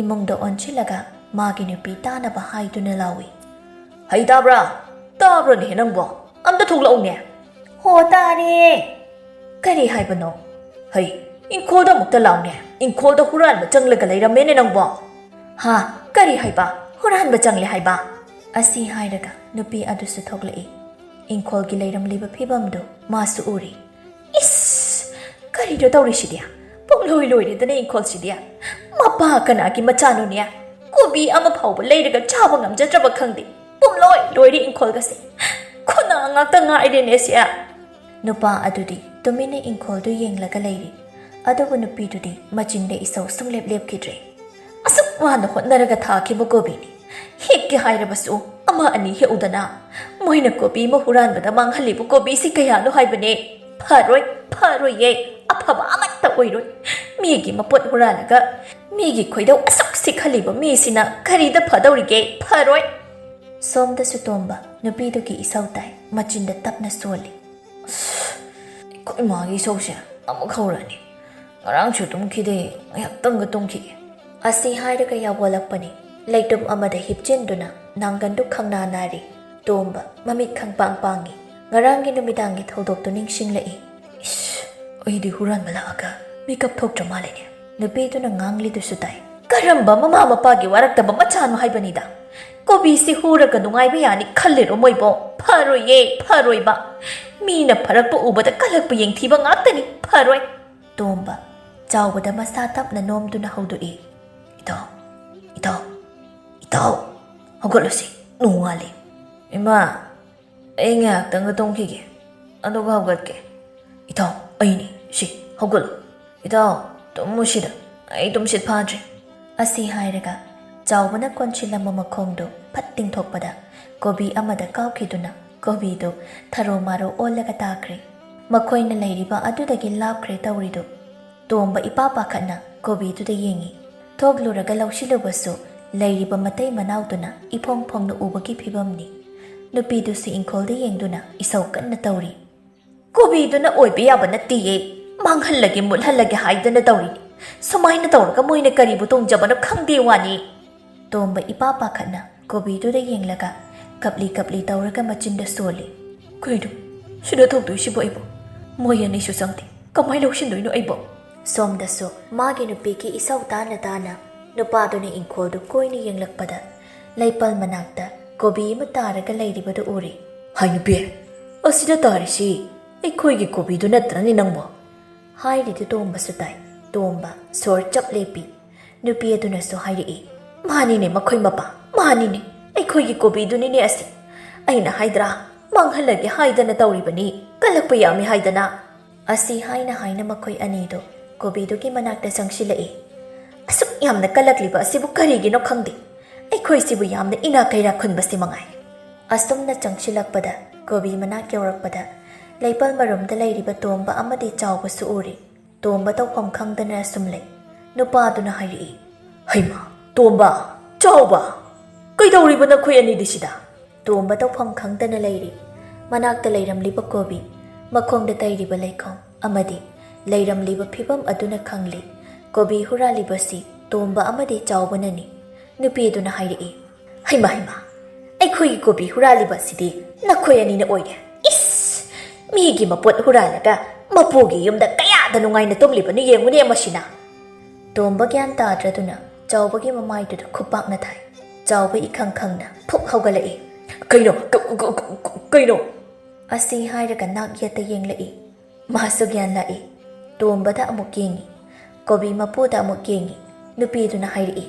ꯏꯃꯨꯡꯗ ꯑꯣꯟꯁꯤꯜꯂꯒ ꯃꯥꯒꯤ ꯅꯨꯄꯤ ꯇꯥꯅꯕ ꯍꯥꯏꯗꯨꯅ ꯂꯥꯎꯏ꯫ "ꯍꯩ ꯇꯥꯕ꯭ꯔꯥ? ꯇꯥꯕ꯭ꯔꯣꯅꯦꯍꯦ ꯅꯪꯕꯣ? ꯑꯝꯇ ꯊꯣꯛꯂꯛꯎꯅꯦ꯫" "ꯍꯣ, ꯇꯥꯔꯦ꯫" "ꯀꯔꯤ ꯍꯥꯏꯕꯅꯣ?" "ꯍꯩ, ꯏꯪꯈꯣꯜꯗ ꯑꯃꯨꯛꯇ ꯂꯥꯎꯅꯦ꯫ ꯏꯪꯈꯣꯜꯗ ꯍꯨꯔꯥꯟꯕ ꯆꯪꯂꯒ ꯂꯩꯔꯝꯃꯦꯅꯦ ꯅꯪꯕꯣ꯫" "ꯍꯥ? ꯀꯔꯤ ꯍꯥꯏꯕ? ꯍꯨꯔꯥꯟꯕ ꯆꯪꯂꯦ ꯍꯥꯏꯕ?" ꯑꯁꯤ ꯍꯥꯏꯔꯒ ꯅꯨꯄꯤ ꯑꯗꯨꯁꯨ ꯊꯣꯛꯂꯛꯏ꯫ ꯏꯪꯈꯣꯜꯒꯤ ꯂꯩꯔꯝꯂꯤꯕ ꯐꯤꯕꯝꯗꯨ ꯃꯥꯁꯨ ꯎꯔꯤ꯫ "ꯏꯁ! ꯀꯔꯤꯅꯣ ꯇꯧꯔꯤꯁꯤꯗꯤ? ꯄꯨꯝꯂꯣꯏ ꯂꯣꯏꯔꯦꯗꯅ ꯏꯪꯈꯣꯜꯁꯤꯗꯤ꯫ ꯃꯄꯥ ꯀꯅꯥꯒꯤ ꯃꯆꯥꯅꯣꯅꯦ? ꯀꯣꯕꯤ ꯑꯃ ꯐꯥꯎꯕ ꯂꯩꯔꯒ ꯆꯥꯕ ꯉꯝꯖꯗ꯭ꯔꯕ ꯈꯪꯗꯦ꯫ ꯄꯨꯝꯂꯣꯏ ꯂꯣꯏꯔꯦ ꯏꯪꯈꯣꯜꯒꯁꯦ꯫ ꯈꯨꯅꯥ ꯉꯥꯛꯇ ꯉꯥꯏꯔꯦꯅꯦ ꯁꯤ꯫" ꯅꯨꯄꯥ ꯑꯗꯨꯗꯤ ꯇꯨꯃꯤꯟꯅ ꯏꯪꯈꯣꯜꯗꯨ ꯌꯦꯡꯂꯒ ꯂꯩꯔꯤ꯫ ꯑꯗꯨꯕꯨ ꯅꯨꯄꯤꯗꯨꯗꯤ ꯃꯆꯤꯟꯗ ꯏꯁꯧ ꯁꯨꯡꯂꯦꯞ ꯂꯦꯞꯈꯤꯗ꯭ꯔꯦ꯫ ꯑꯁꯨꯛ ꯋꯥꯅ ꯍꯣꯠꯅꯔꯒ ꯊꯥꯈꯤꯕ ꯀꯣꯕꯤꯅꯤ꯫ ꯍꯦꯛꯀꯦ ꯍꯥꯏꯔꯕꯁꯨ ꯑꯃ ꯑꯅꯤ ꯍꯦꯛꯎꯗꯅ꯫ ꯃꯣꯏꯅ ꯀꯣꯕꯤ ꯑꯃ ꯍꯨꯔꯥꯟꯕꯗ ꯃꯥꯡꯍꯜꯂꯤꯕ ꯀꯣꯕꯤꯁꯤ ꯀꯌꯥꯅꯣ ꯍꯥꯏꯕꯅꯦ? ꯐꯔꯣꯏ, ꯐꯔꯣꯏꯌꯦ꯫ ꯑꯐꯕ ꯑꯃꯠꯇ ꯑꯣꯏꯔꯣꯏ꯫ ꯃꯤꯒꯤ ꯃꯄꯣꯠ ꯍꯨꯔꯥꯜꯂꯒ ꯃꯤꯒꯤ ꯈꯣꯏꯗꯧ ꯑꯁꯨꯛ ꯁꯤꯛꯍꯜꯂꯤꯕ ꯃꯤꯁꯤꯅ ꯀꯔꯤꯗ ꯐꯗꯧꯔꯤꯒꯦ? ꯐꯔꯣꯏ꯫ ꯁꯣꯝꯗꯁꯨ ꯇꯣꯝꯕ ꯅꯨꯄꯤꯗꯨꯒꯤ ꯏꯁꯧ ꯇꯥꯏ, ꯃꯆꯤꯟꯗ ꯇꯞꯅ ꯁꯣꯜꯂꯤ꯫ "ꯑꯁ, ꯑꯩꯈꯣꯏ ꯃꯥꯒꯤ ꯏꯁꯧꯁꯦ ꯑꯃꯨꯛ ꯍꯧꯔꯛꯑꯅꯤ꯫ ꯉꯔꯥꯡꯁꯨ ꯇꯨꯝꯈꯤꯗꯦ, ꯉꯥꯏꯍꯥꯛꯇꯪꯒ ꯇꯨꯝꯈꯤꯒꯦ"꯫ ꯑꯁꯤ ꯍꯥꯏꯔꯒ ꯌꯥꯋꯣꯜꯂꯛꯄꯅꯤ꯫ ꯂꯩꯇꯨꯝ ꯑꯃꯗ ꯍꯤꯞꯆꯤꯟꯗꯨꯅ ꯅꯥꯡꯒꯟꯗꯨ ꯈꯪꯅꯥ ꯅꯥꯔꯤ꯫ ꯇꯣꯝꯕ ꯃꯃꯤꯠ ꯈꯪꯄꯥꯡ ꯄꯥꯡꯉꯤ꯫ ꯉꯔꯥꯡꯒꯤ ꯅꯨꯃꯤꯗꯥꯡꯒꯤ ꯊꯧꯗꯣꯛꯇꯨ ꯅꯤꯡꯁꯤꯡꯂꯛꯏ꯫ "ꯏꯁ, ꯑꯩꯗꯤ ꯍꯨꯔꯥꯟꯕ ꯂꯥꯛꯑꯒ ꯃꯤꯀꯞ ꯊꯣꯛꯇ꯭ꯔ ꯃꯥꯜꯂꯦꯅꯦ"꯫ ꯅꯨꯄꯤꯗꯨꯅ ꯉꯥꯡꯂꯤꯗꯨꯁꯨ ꯇꯥꯏ꯫ "ꯀꯔꯝꯕ ꯃꯃꯥ ꯃꯄꯥꯒꯤ ꯋꯥꯔꯛꯇꯕ ꯃꯆꯥꯅꯣ ꯍꯥꯏꯕꯅꯤꯗ? ꯀꯣꯕꯤꯁꯤ ꯍꯨꯔꯒ ꯅꯨꯡꯉꯥꯏꯕ ꯌꯥꯅꯤ ꯈꯜꯂꯤꯔꯣ ꯃꯣꯏꯕꯣ? ꯐꯔꯣꯏꯌꯦ, ꯐꯔꯣꯏꯕ꯫ ꯃꯤꯅ ꯐꯔꯛꯄ ꯎꯕꯗ ꯀꯜꯂꯛꯄ ꯌꯦꯡꯊꯤꯕ ꯉꯥꯛꯇꯅꯤ꯫ ꯐꯔꯣꯏ"꯫ ꯇꯣꯝꯕ ꯆꯥꯎꯕꯗ ꯃꯁꯥ ꯇꯞꯅ ꯅꯣꯝꯗꯨꯅ ꯍꯧꯗꯣꯛꯏ꯫ "ꯏꯇꯥꯎ, ꯏꯇꯥꯎ, ꯏꯇꯥꯎ, ꯍꯧꯒꯠꯂꯨꯁꯤ, ꯅꯣꯡꯉꯥꯜꯂꯦ"꯫ "ꯏꯃꯥ, ꯑꯩ ꯉꯥꯏꯍꯥꯛꯇꯪꯒ ꯇꯨꯝꯈꯤꯒꯦ, ꯑꯗꯨꯒ ꯍꯧꯒꯠꯀꯦ"꯫ "ꯏꯇꯥꯎ, ꯑꯩꯅꯤ ꯁꯤ, ꯍꯧꯒꯠꯂꯨ"꯫ "ꯏꯇꯥꯎ, ꯇꯨꯝꯃꯨ ꯁꯤꯗ, ꯑꯩ ꯇꯨꯝꯁꯤꯠ ꯐꯥꯗ꯭ꯔꯤ"꯫ ꯑꯁꯤ ꯍꯥꯏꯔꯒ ꯆꯥꯎꯕꯅ ꯀꯣꯟꯁꯤꯜꯂꯝꯕ ꯃꯈꯣꯡꯗꯨ ꯐꯠ ꯇꯤꯡꯊꯣꯛꯄꯗ ꯀꯣꯕꯤ ꯑꯃꯗ ꯀꯥꯎꯈꯤꯗꯨꯅ ꯀꯣꯕꯤꯗꯨ ꯊꯔꯣ ꯃꯥꯔꯣ ꯑꯣꯜꯂꯒ ꯇꯥꯈ꯭ꯔꯦ꯫ ꯃꯈꯣꯏꯅ ꯂꯩꯔꯤꯕ ꯑꯗꯨꯗꯒꯤ ꯂꯥꯞꯈ꯭ꯔꯦ ꯇꯧꯔꯤꯗꯨ꯫ ꯇꯣꯝꯕ ꯏꯄꯥ ꯄꯥꯈꯠꯅ ꯀꯣꯕꯤꯗꯨꯗ ꯌꯦꯡꯉꯤ꯫ ꯊꯣꯛꯂꯨꯔꯒ ꯂꯧꯁꯤꯜꯂꯨꯕꯁꯨ ꯂꯩꯔꯤꯕ ꯃꯇꯩ ꯃꯅꯥꯎꯗꯨꯅ ꯏꯐꯣꯡ ꯐꯣꯡꯅ ꯎꯕꯒꯤ ꯐꯤꯕꯝꯅꯤ꯫ ꯅꯨꯄꯤꯗꯨꯁꯨ ꯏꯪꯈꯣꯜꯗ ꯌꯦꯡꯗꯨꯅ ꯏꯁꯧ ꯀꯟꯅ ꯇꯧꯔꯤ꯫ "ꯀꯣꯕꯤꯗꯨꯅ ꯑꯣꯏꯕ ꯌꯥꯕ ꯅꯠꯇꯦꯌꯦ꯫ ꯃꯥꯡꯍꯜꯂꯒꯦ, ꯃꯨꯠꯍꯜꯂꯒꯦ ꯍꯥꯏꯗꯅ ꯇꯧꯔꯤꯅꯤ꯫ ꯁꯨꯃꯥꯏꯅ ꯇꯧꯔꯒ ꯃꯣꯏꯅ ꯀꯔꯤꯕꯨ ꯇꯣꯡꯖꯕꯅꯣ ꯈꯪꯗꯦ ꯋꯥꯅꯤ"꯫ ꯇꯣꯝꯕ ꯏꯄꯥ ꯄꯥꯈꯠꯅ ꯀꯣꯕꯤꯗꯨꯗ ꯌꯦꯡꯂꯒ ꯀꯞꯂꯤ ꯀꯞꯂꯤ ꯇꯧꯔꯒ ꯃꯆꯤꯟꯗ ꯁꯣꯜꯂꯤ꯫ "ꯀꯩꯅꯣ ꯁꯤꯗ ꯇꯧꯗꯣꯏꯁꯤꯕꯣ ꯑꯩꯕꯣ? ꯃꯣꯏ ꯑꯅꯤꯁꯨ ꯆꯪꯗꯦ, ꯀꯃꯥꯏ ꯂꯧꯁꯤꯟꯗꯣꯏꯅꯣ ꯑꯩꯕꯣ?" ꯁꯣꯝꯗꯁꯨ ꯃꯥꯒꯤ ꯅꯨꯄꯤꯒꯤ ꯏꯁꯧ ꯇꯥꯅ ꯇꯥꯅ ꯅꯨꯄꯥꯗꯨꯅ ꯏꯪꯈꯣꯜꯗꯨ ꯀꯣꯏꯅ ꯌꯦꯡꯂꯛꯄꯗ ꯂꯩꯄꯜ ꯃꯅꯥꯛꯇ ꯀꯣꯕꯤ ꯑꯃ ꯇꯥꯔꯒ ꯂꯩꯔꯤꯕꯗꯨ ꯎꯔꯦ꯫ "ꯍꯥꯏ ꯅꯨꯄꯤ, ꯑꯁꯤꯗ ꯇꯥꯔꯤꯁꯤ ꯑꯩꯈꯣꯏꯒꯤ ꯀꯣꯕꯤꯗꯨ ꯅꯠꯇ꯭ꯔꯅꯦ ꯅꯪꯕꯣ?" ꯍꯥꯏꯔꯤꯗꯨ ꯇꯣꯝꯕꯁꯨ ꯇꯥꯏ꯫ ꯇꯣꯝꯕ ꯁꯣꯔ ꯆꯞ ꯂꯦꯞꯄꯤ꯫ ꯅꯨꯄꯤ ꯑꯗꯨꯅꯁꯨ ꯍꯥꯏꯔꯛꯏ, "ꯃꯥꯅꯤꯅꯦ ꯃꯈꯣꯏ ꯃꯄꯥ, ꯃꯥꯅꯤꯅꯦ, ꯑꯩꯈꯣꯏꯒꯤ ꯀꯣꯕꯤꯗꯨꯅꯤꯅꯦ ꯑꯁꯤ꯫ ꯑꯩꯅ ꯍꯥꯏꯗ꯭ꯔꯥ, ꯃꯥꯡꯍꯜꯂꯒꯦ ꯍꯥꯏꯗꯅ ꯇꯧꯔꯤꯕꯅꯤ, ꯀꯜꯂꯛꯄ ꯌꯥꯝꯃꯤ ꯍꯥꯏꯗꯅ"꯫ ꯑꯁꯤ ꯍꯥꯏꯅ ꯍꯥꯏꯅ ꯃꯈꯣꯏ ꯑꯅꯤꯗꯨ ꯀꯣꯕꯤꯗꯨꯒꯤ ꯃꯅꯥꯛꯇ ꯆꯪꯁꯤꯜꯂꯛꯏ꯫ ꯑꯁꯨꯛ ꯌꯥꯝꯅ ꯀꯜꯂꯛꯂꯤꯕ ꯑꯁꯤꯕꯨ ꯀꯔꯤꯒꯤꯅꯣ ꯈꯪꯗꯦ꯫ ꯑꯩꯈꯣꯏꯁꯤꯕꯨ ꯌꯥꯝꯅ ꯏꯅꯥꯛ ꯀꯩꯔꯥꯛ ꯈꯨꯟꯕꯁꯤ ꯃꯉꯥꯏ꯫ ꯑꯁꯨꯝꯅ ꯆꯪꯁꯤꯜꯂꯛꯄꯗ ꯀꯣꯕꯤ ꯃꯅꯥꯛ ꯌꯧꯔꯛꯄꯗ ꯂꯩꯄꯜ ꯃꯔꯨꯝꯗ ꯂꯩꯔꯤꯕ ꯇꯣꯝꯕ ꯑꯃꯗꯤ ꯆꯥꯎꯕꯁꯨ ꯎꯔꯦ꯫ ꯇꯣꯝꯕ ꯇꯧꯐꯝ ꯈꯪꯗꯅ ꯑꯁꯨꯝ ꯂꯩ꯫ ꯅꯨꯄꯥꯗꯨꯅ ꯍꯥꯏꯔꯛꯏ, "ꯍꯩꯃꯥ, ꯇꯣꯝꯕ, ꯆꯥꯎꯕ, ꯀꯩꯗꯧꯔꯤꯕ ꯅꯈꯣꯏ ꯑꯅꯤꯗꯤ ꯁꯤꯗ?" ꯇꯣꯝꯕ ꯇꯧꯐꯝ ꯈꯪꯗꯅ ꯂꯩꯔꯤ꯫ ꯃꯅꯥꯛꯇ ꯂꯩꯔꯝꯂꯤꯕ ꯀꯣꯕꯤ, ꯃꯈꯣꯡꯗ ꯇꯩꯔꯤꯕ ꯂꯩꯈꯣꯝ ꯑꯃꯗꯤ ꯂꯩꯔꯝꯂꯤꯕ ꯐꯤꯕꯝ ꯑꯗꯨꯅ ꯈꯪꯂꯤ꯫ ꯀꯣꯕꯤ ꯍꯨꯔꯥꯜꯂꯤꯕꯁꯤ ꯇꯣꯝꯕ ꯑꯃꯗꯤ ꯆꯥꯎꯕꯅꯅꯤ꯫ ꯅꯨꯄꯤꯗꯨꯅ ꯍꯥꯏꯔꯛꯏ, "ꯍꯩꯃꯥ, ꯍꯩꯃꯥ, ꯑꯩꯈꯣꯏꯒꯤ ꯀꯣꯕꯤ ꯍꯨꯔꯥꯜꯂꯤꯕ ꯑꯁꯤꯗꯤ ꯅꯈꯣꯏ ꯑꯅꯤꯅ ꯑꯣꯏꯔꯦ꯫ ꯏꯁ! ꯃꯤꯒꯤ ꯃꯄꯣꯠ ꯍꯨꯔꯥꯜꯂꯒ ꯃꯄꯨꯒꯤ ꯌꯨꯝꯗ ꯀꯌꯥꯗ ꯅꯨꯡꯉꯥꯏꯅ ꯇꯨꯝꯂꯤꯕꯅꯣ ꯌꯦꯡꯉꯨꯅꯦ ꯃꯁꯤꯅ!" ꯇꯣꯝꯕ ꯒ꯭ꯌꯥꯟ ꯇꯥꯗ꯭ꯔꯗꯨꯅ ꯆꯥꯎꯕꯒꯤ ꯃꯃꯥꯏꯗꯨꯗ ꯈꯨꯄꯥꯛꯅ ꯊꯥꯏ꯫ ꯆꯥꯎꯕ ꯏꯈꯪ ꯈꯪꯅ ꯐꯨꯛ ꯍꯧꯒꯠꯂꯛꯏ꯫ "ꯀꯩꯅꯣ? ꯀ-, ꯀ-, ꯀ-, ꯀ-, ꯀꯩꯅꯣ?" ꯑꯁꯤ ꯍꯥꯏꯔꯒ ꯅꯥꯛ ꯌꯦꯠꯇ ꯌꯦꯡꯂꯛꯏ꯫ ꯃꯥꯁꯨ ꯒ꯭ꯌꯥꯟ ꯂꯥꯛꯏ꯫ ꯇꯣꯝꯕꯗ ꯑꯃꯨꯛ ꯌꯦꯡꯉꯤ꯫ ꯀꯣꯕꯤ ꯃꯄꯨꯗ ꯑꯃꯨꯛ ꯌꯦꯡꯉꯤ꯫ ꯅꯨꯄꯤꯗꯨꯅ ꯍꯥꯏꯔꯛꯏ,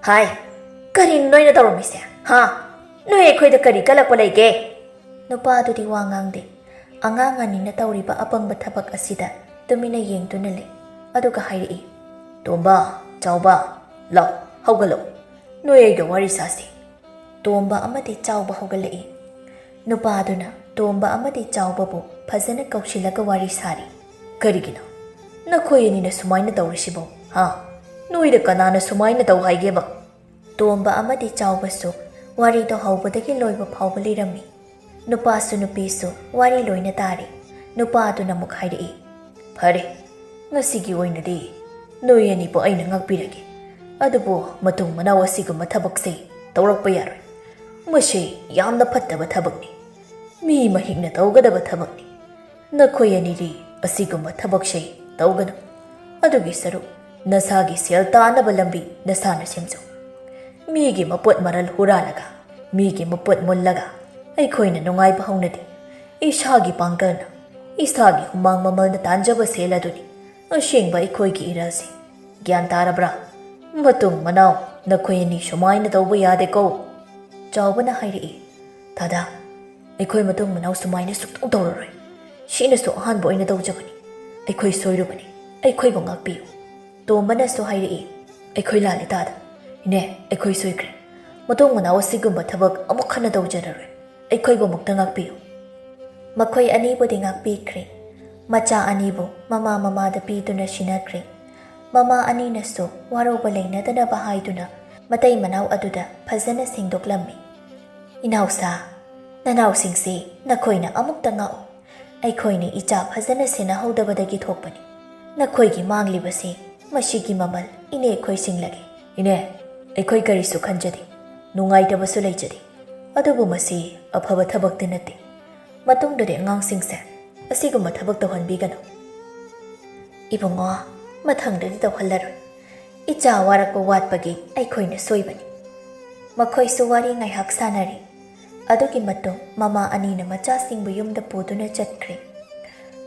"ꯍꯥꯏ, ꯀꯔꯤꯅꯣ ꯅꯣꯏꯅ ꯇꯧꯔꯝꯃꯤꯁꯦ? ꯍꯥ? ꯅꯣꯏ ꯑꯩꯈꯣꯏꯗ ꯀꯔꯤ ꯀꯜꯂꯛꯄ ꯂꯩꯒꯦ?" ꯅꯨꯄꯥꯗꯨꯗꯤ ꯋꯥ ꯉꯥꯡꯗꯦ꯫ ꯑꯉꯥꯡ ꯑꯅꯤꯅ ꯇꯧꯔꯤꯕ ꯑꯄꯪꯕ ꯊꯕꯛ ꯑꯁꯤꯗ ꯇꯨꯃꯤꯟꯅ ꯌꯦꯡꯗꯨꯅ ꯂꯩ꯫ ꯑꯗꯨꯒ ꯍꯥꯏꯔꯛꯏ, "ꯇꯣꯝꯕ, ꯆꯥꯎꯕ, ꯂꯥꯎ, ꯍꯧꯒꯠꯂꯣ꯫ ꯅꯣꯏ ꯑꯩꯒ ꯋꯥꯔꯤ ꯁꯥꯁꯤ꯫" ꯇꯣꯝꯕ ꯑꯃꯗꯤ ꯆꯥꯎꯕ ꯍꯧꯒꯠꯂꯛꯏ꯫ ꯅꯨꯄꯥꯗꯨꯅ ꯇꯣꯝꯕ ꯑꯃꯗꯤ ꯆꯥꯎꯕꯕꯨ ꯐꯖꯅ ꯀꯧꯁꯤꯜꯂꯒ ꯋꯥꯔꯤ ꯁꯥꯔꯤ꯫ "ꯀꯔꯤꯒꯤꯅꯣ ꯅꯈꯣꯏ ꯑꯅꯤꯅ ꯁꯨꯃꯥꯏꯅ ꯇꯧꯔꯤꯁꯤꯕꯣ? ꯍꯥ? ꯅꯣꯏꯗ ꯀꯅꯥꯅ ꯁꯨꯃꯥꯏꯅ ꯇꯧ ꯍꯥꯏꯒꯦꯕ?" ꯇꯣꯝꯕ ꯑꯃꯗꯤ ꯆꯥꯎꯕꯁꯨ ꯋꯥꯔꯤꯗꯣ ꯍꯧꯕꯗꯒꯤ ꯂꯣꯏꯕ ꯐꯥꯎꯕ ꯂꯤꯔꯝꯃꯤ꯫ ꯅꯨꯄꯥꯁꯨ ꯅꯨꯄꯤꯁꯨ ꯋꯥꯔꯤ ꯂꯣꯏꯅ ꯇꯥꯔꯤ꯫ ꯅꯨꯄꯥꯗꯨꯅ ꯑꯃꯨꯛ ꯍꯥꯏꯔꯛꯏ, "ꯐꯔꯦ, ꯉꯁꯤꯒꯤ ꯑꯣꯏꯅꯗꯤ ꯅꯣꯏ ꯑꯅꯤꯕꯨ ꯑꯩꯅ ꯉꯥꯛꯄꯤꯔꯒꯦ꯫ ꯑꯗꯨꯕꯨ ꯃꯇꯨꯡ ꯃꯅꯥꯎ ꯑꯁꯤꯒꯨꯝꯕ ꯊꯕꯛꯁꯦ ꯇꯧꯔꯛꯄ ꯌꯥꯔꯣꯏ꯫ ꯃꯁꯤ ꯌꯥꯝꯅ ꯐꯠꯇꯕ ꯊꯕꯛꯅꯤ꯫ ꯃꯤ ꯃꯍꯤꯛꯅ ꯇꯧꯒꯗꯕ ꯊꯕꯛꯅꯤ꯫ ꯅꯈꯣꯏ ꯑꯅꯤꯗꯤ ꯑꯁꯤꯒꯨꯝꯕ ꯊꯕꯛꯁꯦ ꯇꯧꯒꯅꯨ꯫ ꯑꯗꯨꯒꯤ ꯁꯔꯨꯛ ꯅꯁꯥꯒꯤ ꯁꯦꯜ ꯇꯥꯅꯕ ꯂꯝꯕꯤ ꯅꯁꯥꯅ ꯁꯦꯝꯖꯧ꯫ ꯃꯤꯒꯤ ꯃꯄꯣꯠ ꯃꯔꯜ ꯍꯨꯔꯥꯜꯂꯒ, ꯃꯤꯒꯤ ꯃꯄꯣꯠ ꯃꯨꯜꯂꯒ ꯑꯩꯈꯣꯏꯅ ꯅꯨꯡꯉꯥꯏꯕ ꯍꯧꯅꯗꯦ꯫ ꯏꯁꯥꯒꯤ ꯄꯥꯡꯒꯜꯅ, ꯏꯁꯥꯒꯤ ꯍꯨꯃꯥꯡ ꯃꯃꯜꯅ ꯇꯥꯟꯖꯕ ꯁꯦꯜ ꯑꯗꯨꯅꯤ ꯑꯁꯦꯡꯕ ꯑꯩꯈꯣꯏꯒꯤ ꯏꯔꯜꯁꯦ꯫ ꯒ꯭ꯌꯥꯟ ꯇꯥꯔꯕ꯭ꯔꯥ? ꯃꯇꯨꯡ ꯃꯅꯥꯎ ꯅꯈꯣꯏ ꯑꯅꯤ ꯁꯨꯃꯥꯏꯅ ꯇꯧꯕ ꯌꯥꯗꯦꯀꯣ꯫" ꯆꯥꯎꯕꯅ ꯍꯥꯏꯔꯛꯏ, "ꯗꯥꯗꯥ, ꯑꯩꯈꯣꯏ ꯃꯇꯨꯡ ꯃꯅꯥꯎ ꯁꯨꯃꯥꯏꯅ ꯁꯨꯛꯇꯧ ꯇꯧꯔꯔꯣꯏ꯫ ꯁꯤꯅꯁꯨ ꯑꯍꯥꯟꯕ ꯑꯣꯏꯅ ꯇꯧꯖꯕꯅꯤ꯫ ꯑꯩꯈꯣꯏ ꯁꯣꯏꯔꯨꯕꯅꯤ꯫ ꯑꯩꯈꯣꯏꯕꯨ ꯉꯥꯛꯄꯤꯌꯨ꯫" ꯇꯣꯝꯕꯅꯁꯨ ꯍꯥꯏꯔꯛꯏ, "ꯑꯩꯈꯣꯏ ꯂꯥꯜꯂꯦ ꯇꯥꯗ꯫ ꯏꯅꯦ, ꯑꯩꯈꯣꯏ ꯁꯣꯏꯈ꯭ꯔꯦ꯫ ꯃꯇꯨꯡ ꯃꯅꯥꯎ ꯑꯁꯤꯒꯨꯝꯕ ꯊꯕꯛ ꯑꯃꯨꯛ ꯍꯟꯅ ꯇꯧꯖꯔꯔꯣꯏ꯫ ꯑꯩꯈꯣꯏꯕꯨ ꯑꯃꯨꯛꯇ ꯉꯥꯛꯄꯤꯌꯨ꯫" ꯃꯈꯣꯏ ꯑꯅꯤꯕꯨꯗꯤ ꯉꯥꯛꯄꯤꯈ꯭ꯔꯦ꯫ ꯃꯆꯥ ꯑꯅꯤꯕꯨ ꯃꯃꯥ ꯃꯃꯥꯗ ꯄꯤꯗꯨꯅ ꯁꯤꯟꯅꯈ꯭ꯔꯦ꯫ ꯃꯃꯥ ꯑꯅꯤꯅꯁꯨ ꯋꯥꯔꯧꯕ ꯂꯩꯅꯗꯅꯕ ꯍꯥꯏꯗꯨꯅ ꯃꯇꯩ ꯃꯅꯥꯎ ꯑꯗꯨꯗ ꯐꯖꯅ ꯁꯦꯡꯗꯣꯛꯂꯝꯃꯤ꯫ "ꯏꯅꯥꯎꯁꯥ, ꯅꯅꯥꯎꯁꯤꯡꯁꯤ ꯅꯈꯣꯏꯅ ꯑꯃꯨꯛꯇ ꯉꯥꯛꯎ꯫ ꯑꯩꯈꯣꯏꯅ ꯏꯆꯥ ꯐꯖꯅ ꯁꯦꯟꯅꯍꯧꯗꯕꯗꯒꯤ ꯊꯣꯛꯄꯅꯤ꯫ ꯅꯈꯣꯏꯒꯤ ꯃꯥꯡꯂꯤꯕꯁꯤ ꯃꯁꯤꯒꯤ ꯃꯃꯜ ꯏꯅꯦ ꯑꯩꯈꯣꯏ ꯁꯤꯡꯂꯒꯦ꯫" "ꯏꯅꯦ, ꯑꯩꯈꯣꯏ ꯀꯔꯤꯁꯨ ꯈꯟꯖꯗꯦ, ꯅꯨꯡꯉꯥꯏꯇꯕꯁꯨ ꯂꯩꯖꯗꯦ꯫ ꯑꯗꯨꯕꯨ ꯃꯁꯤ ꯑꯐꯕ ꯊꯕꯛꯇꯤ ꯅꯠꯇꯦ꯫ ꯃꯇꯨꯡꯗꯗꯤ ꯑꯉꯥꯡꯁꯤꯡꯁꯦ ꯑꯁꯤꯒꯨꯝꯕ ꯊꯕꯛ ꯇꯧꯍꯟꯕꯤꯒꯅꯨ꯫" "ꯏꯕꯨꯡꯉꯣ, ꯃꯊꯪꯗꯗꯤ ꯇꯧꯍꯜꯂꯔꯣꯏ꯫ ꯏꯆꯥ ꯋꯥꯔꯛꯄ ꯋꯥꯠꯄꯒꯤ ꯑꯩꯈꯣꯏꯅ ꯁꯣꯏꯕꯅꯤ꯫" ꯃꯈꯣꯏꯁꯨ ꯋꯥꯔꯤ ꯉꯥꯏꯍꯥꯛ ꯁꯥꯟꯅꯔꯤ꯫ ꯑꯗꯨꯒꯤ ꯃꯇꯨꯡ ꯃꯃꯥ ꯑꯅꯤꯅ ꯃꯆꯥꯁꯤꯡꯕꯨ ꯌꯨꯝꯗ ꯄꯨꯗꯨꯅ ꯆꯠꯈ꯭ꯔꯦ꯫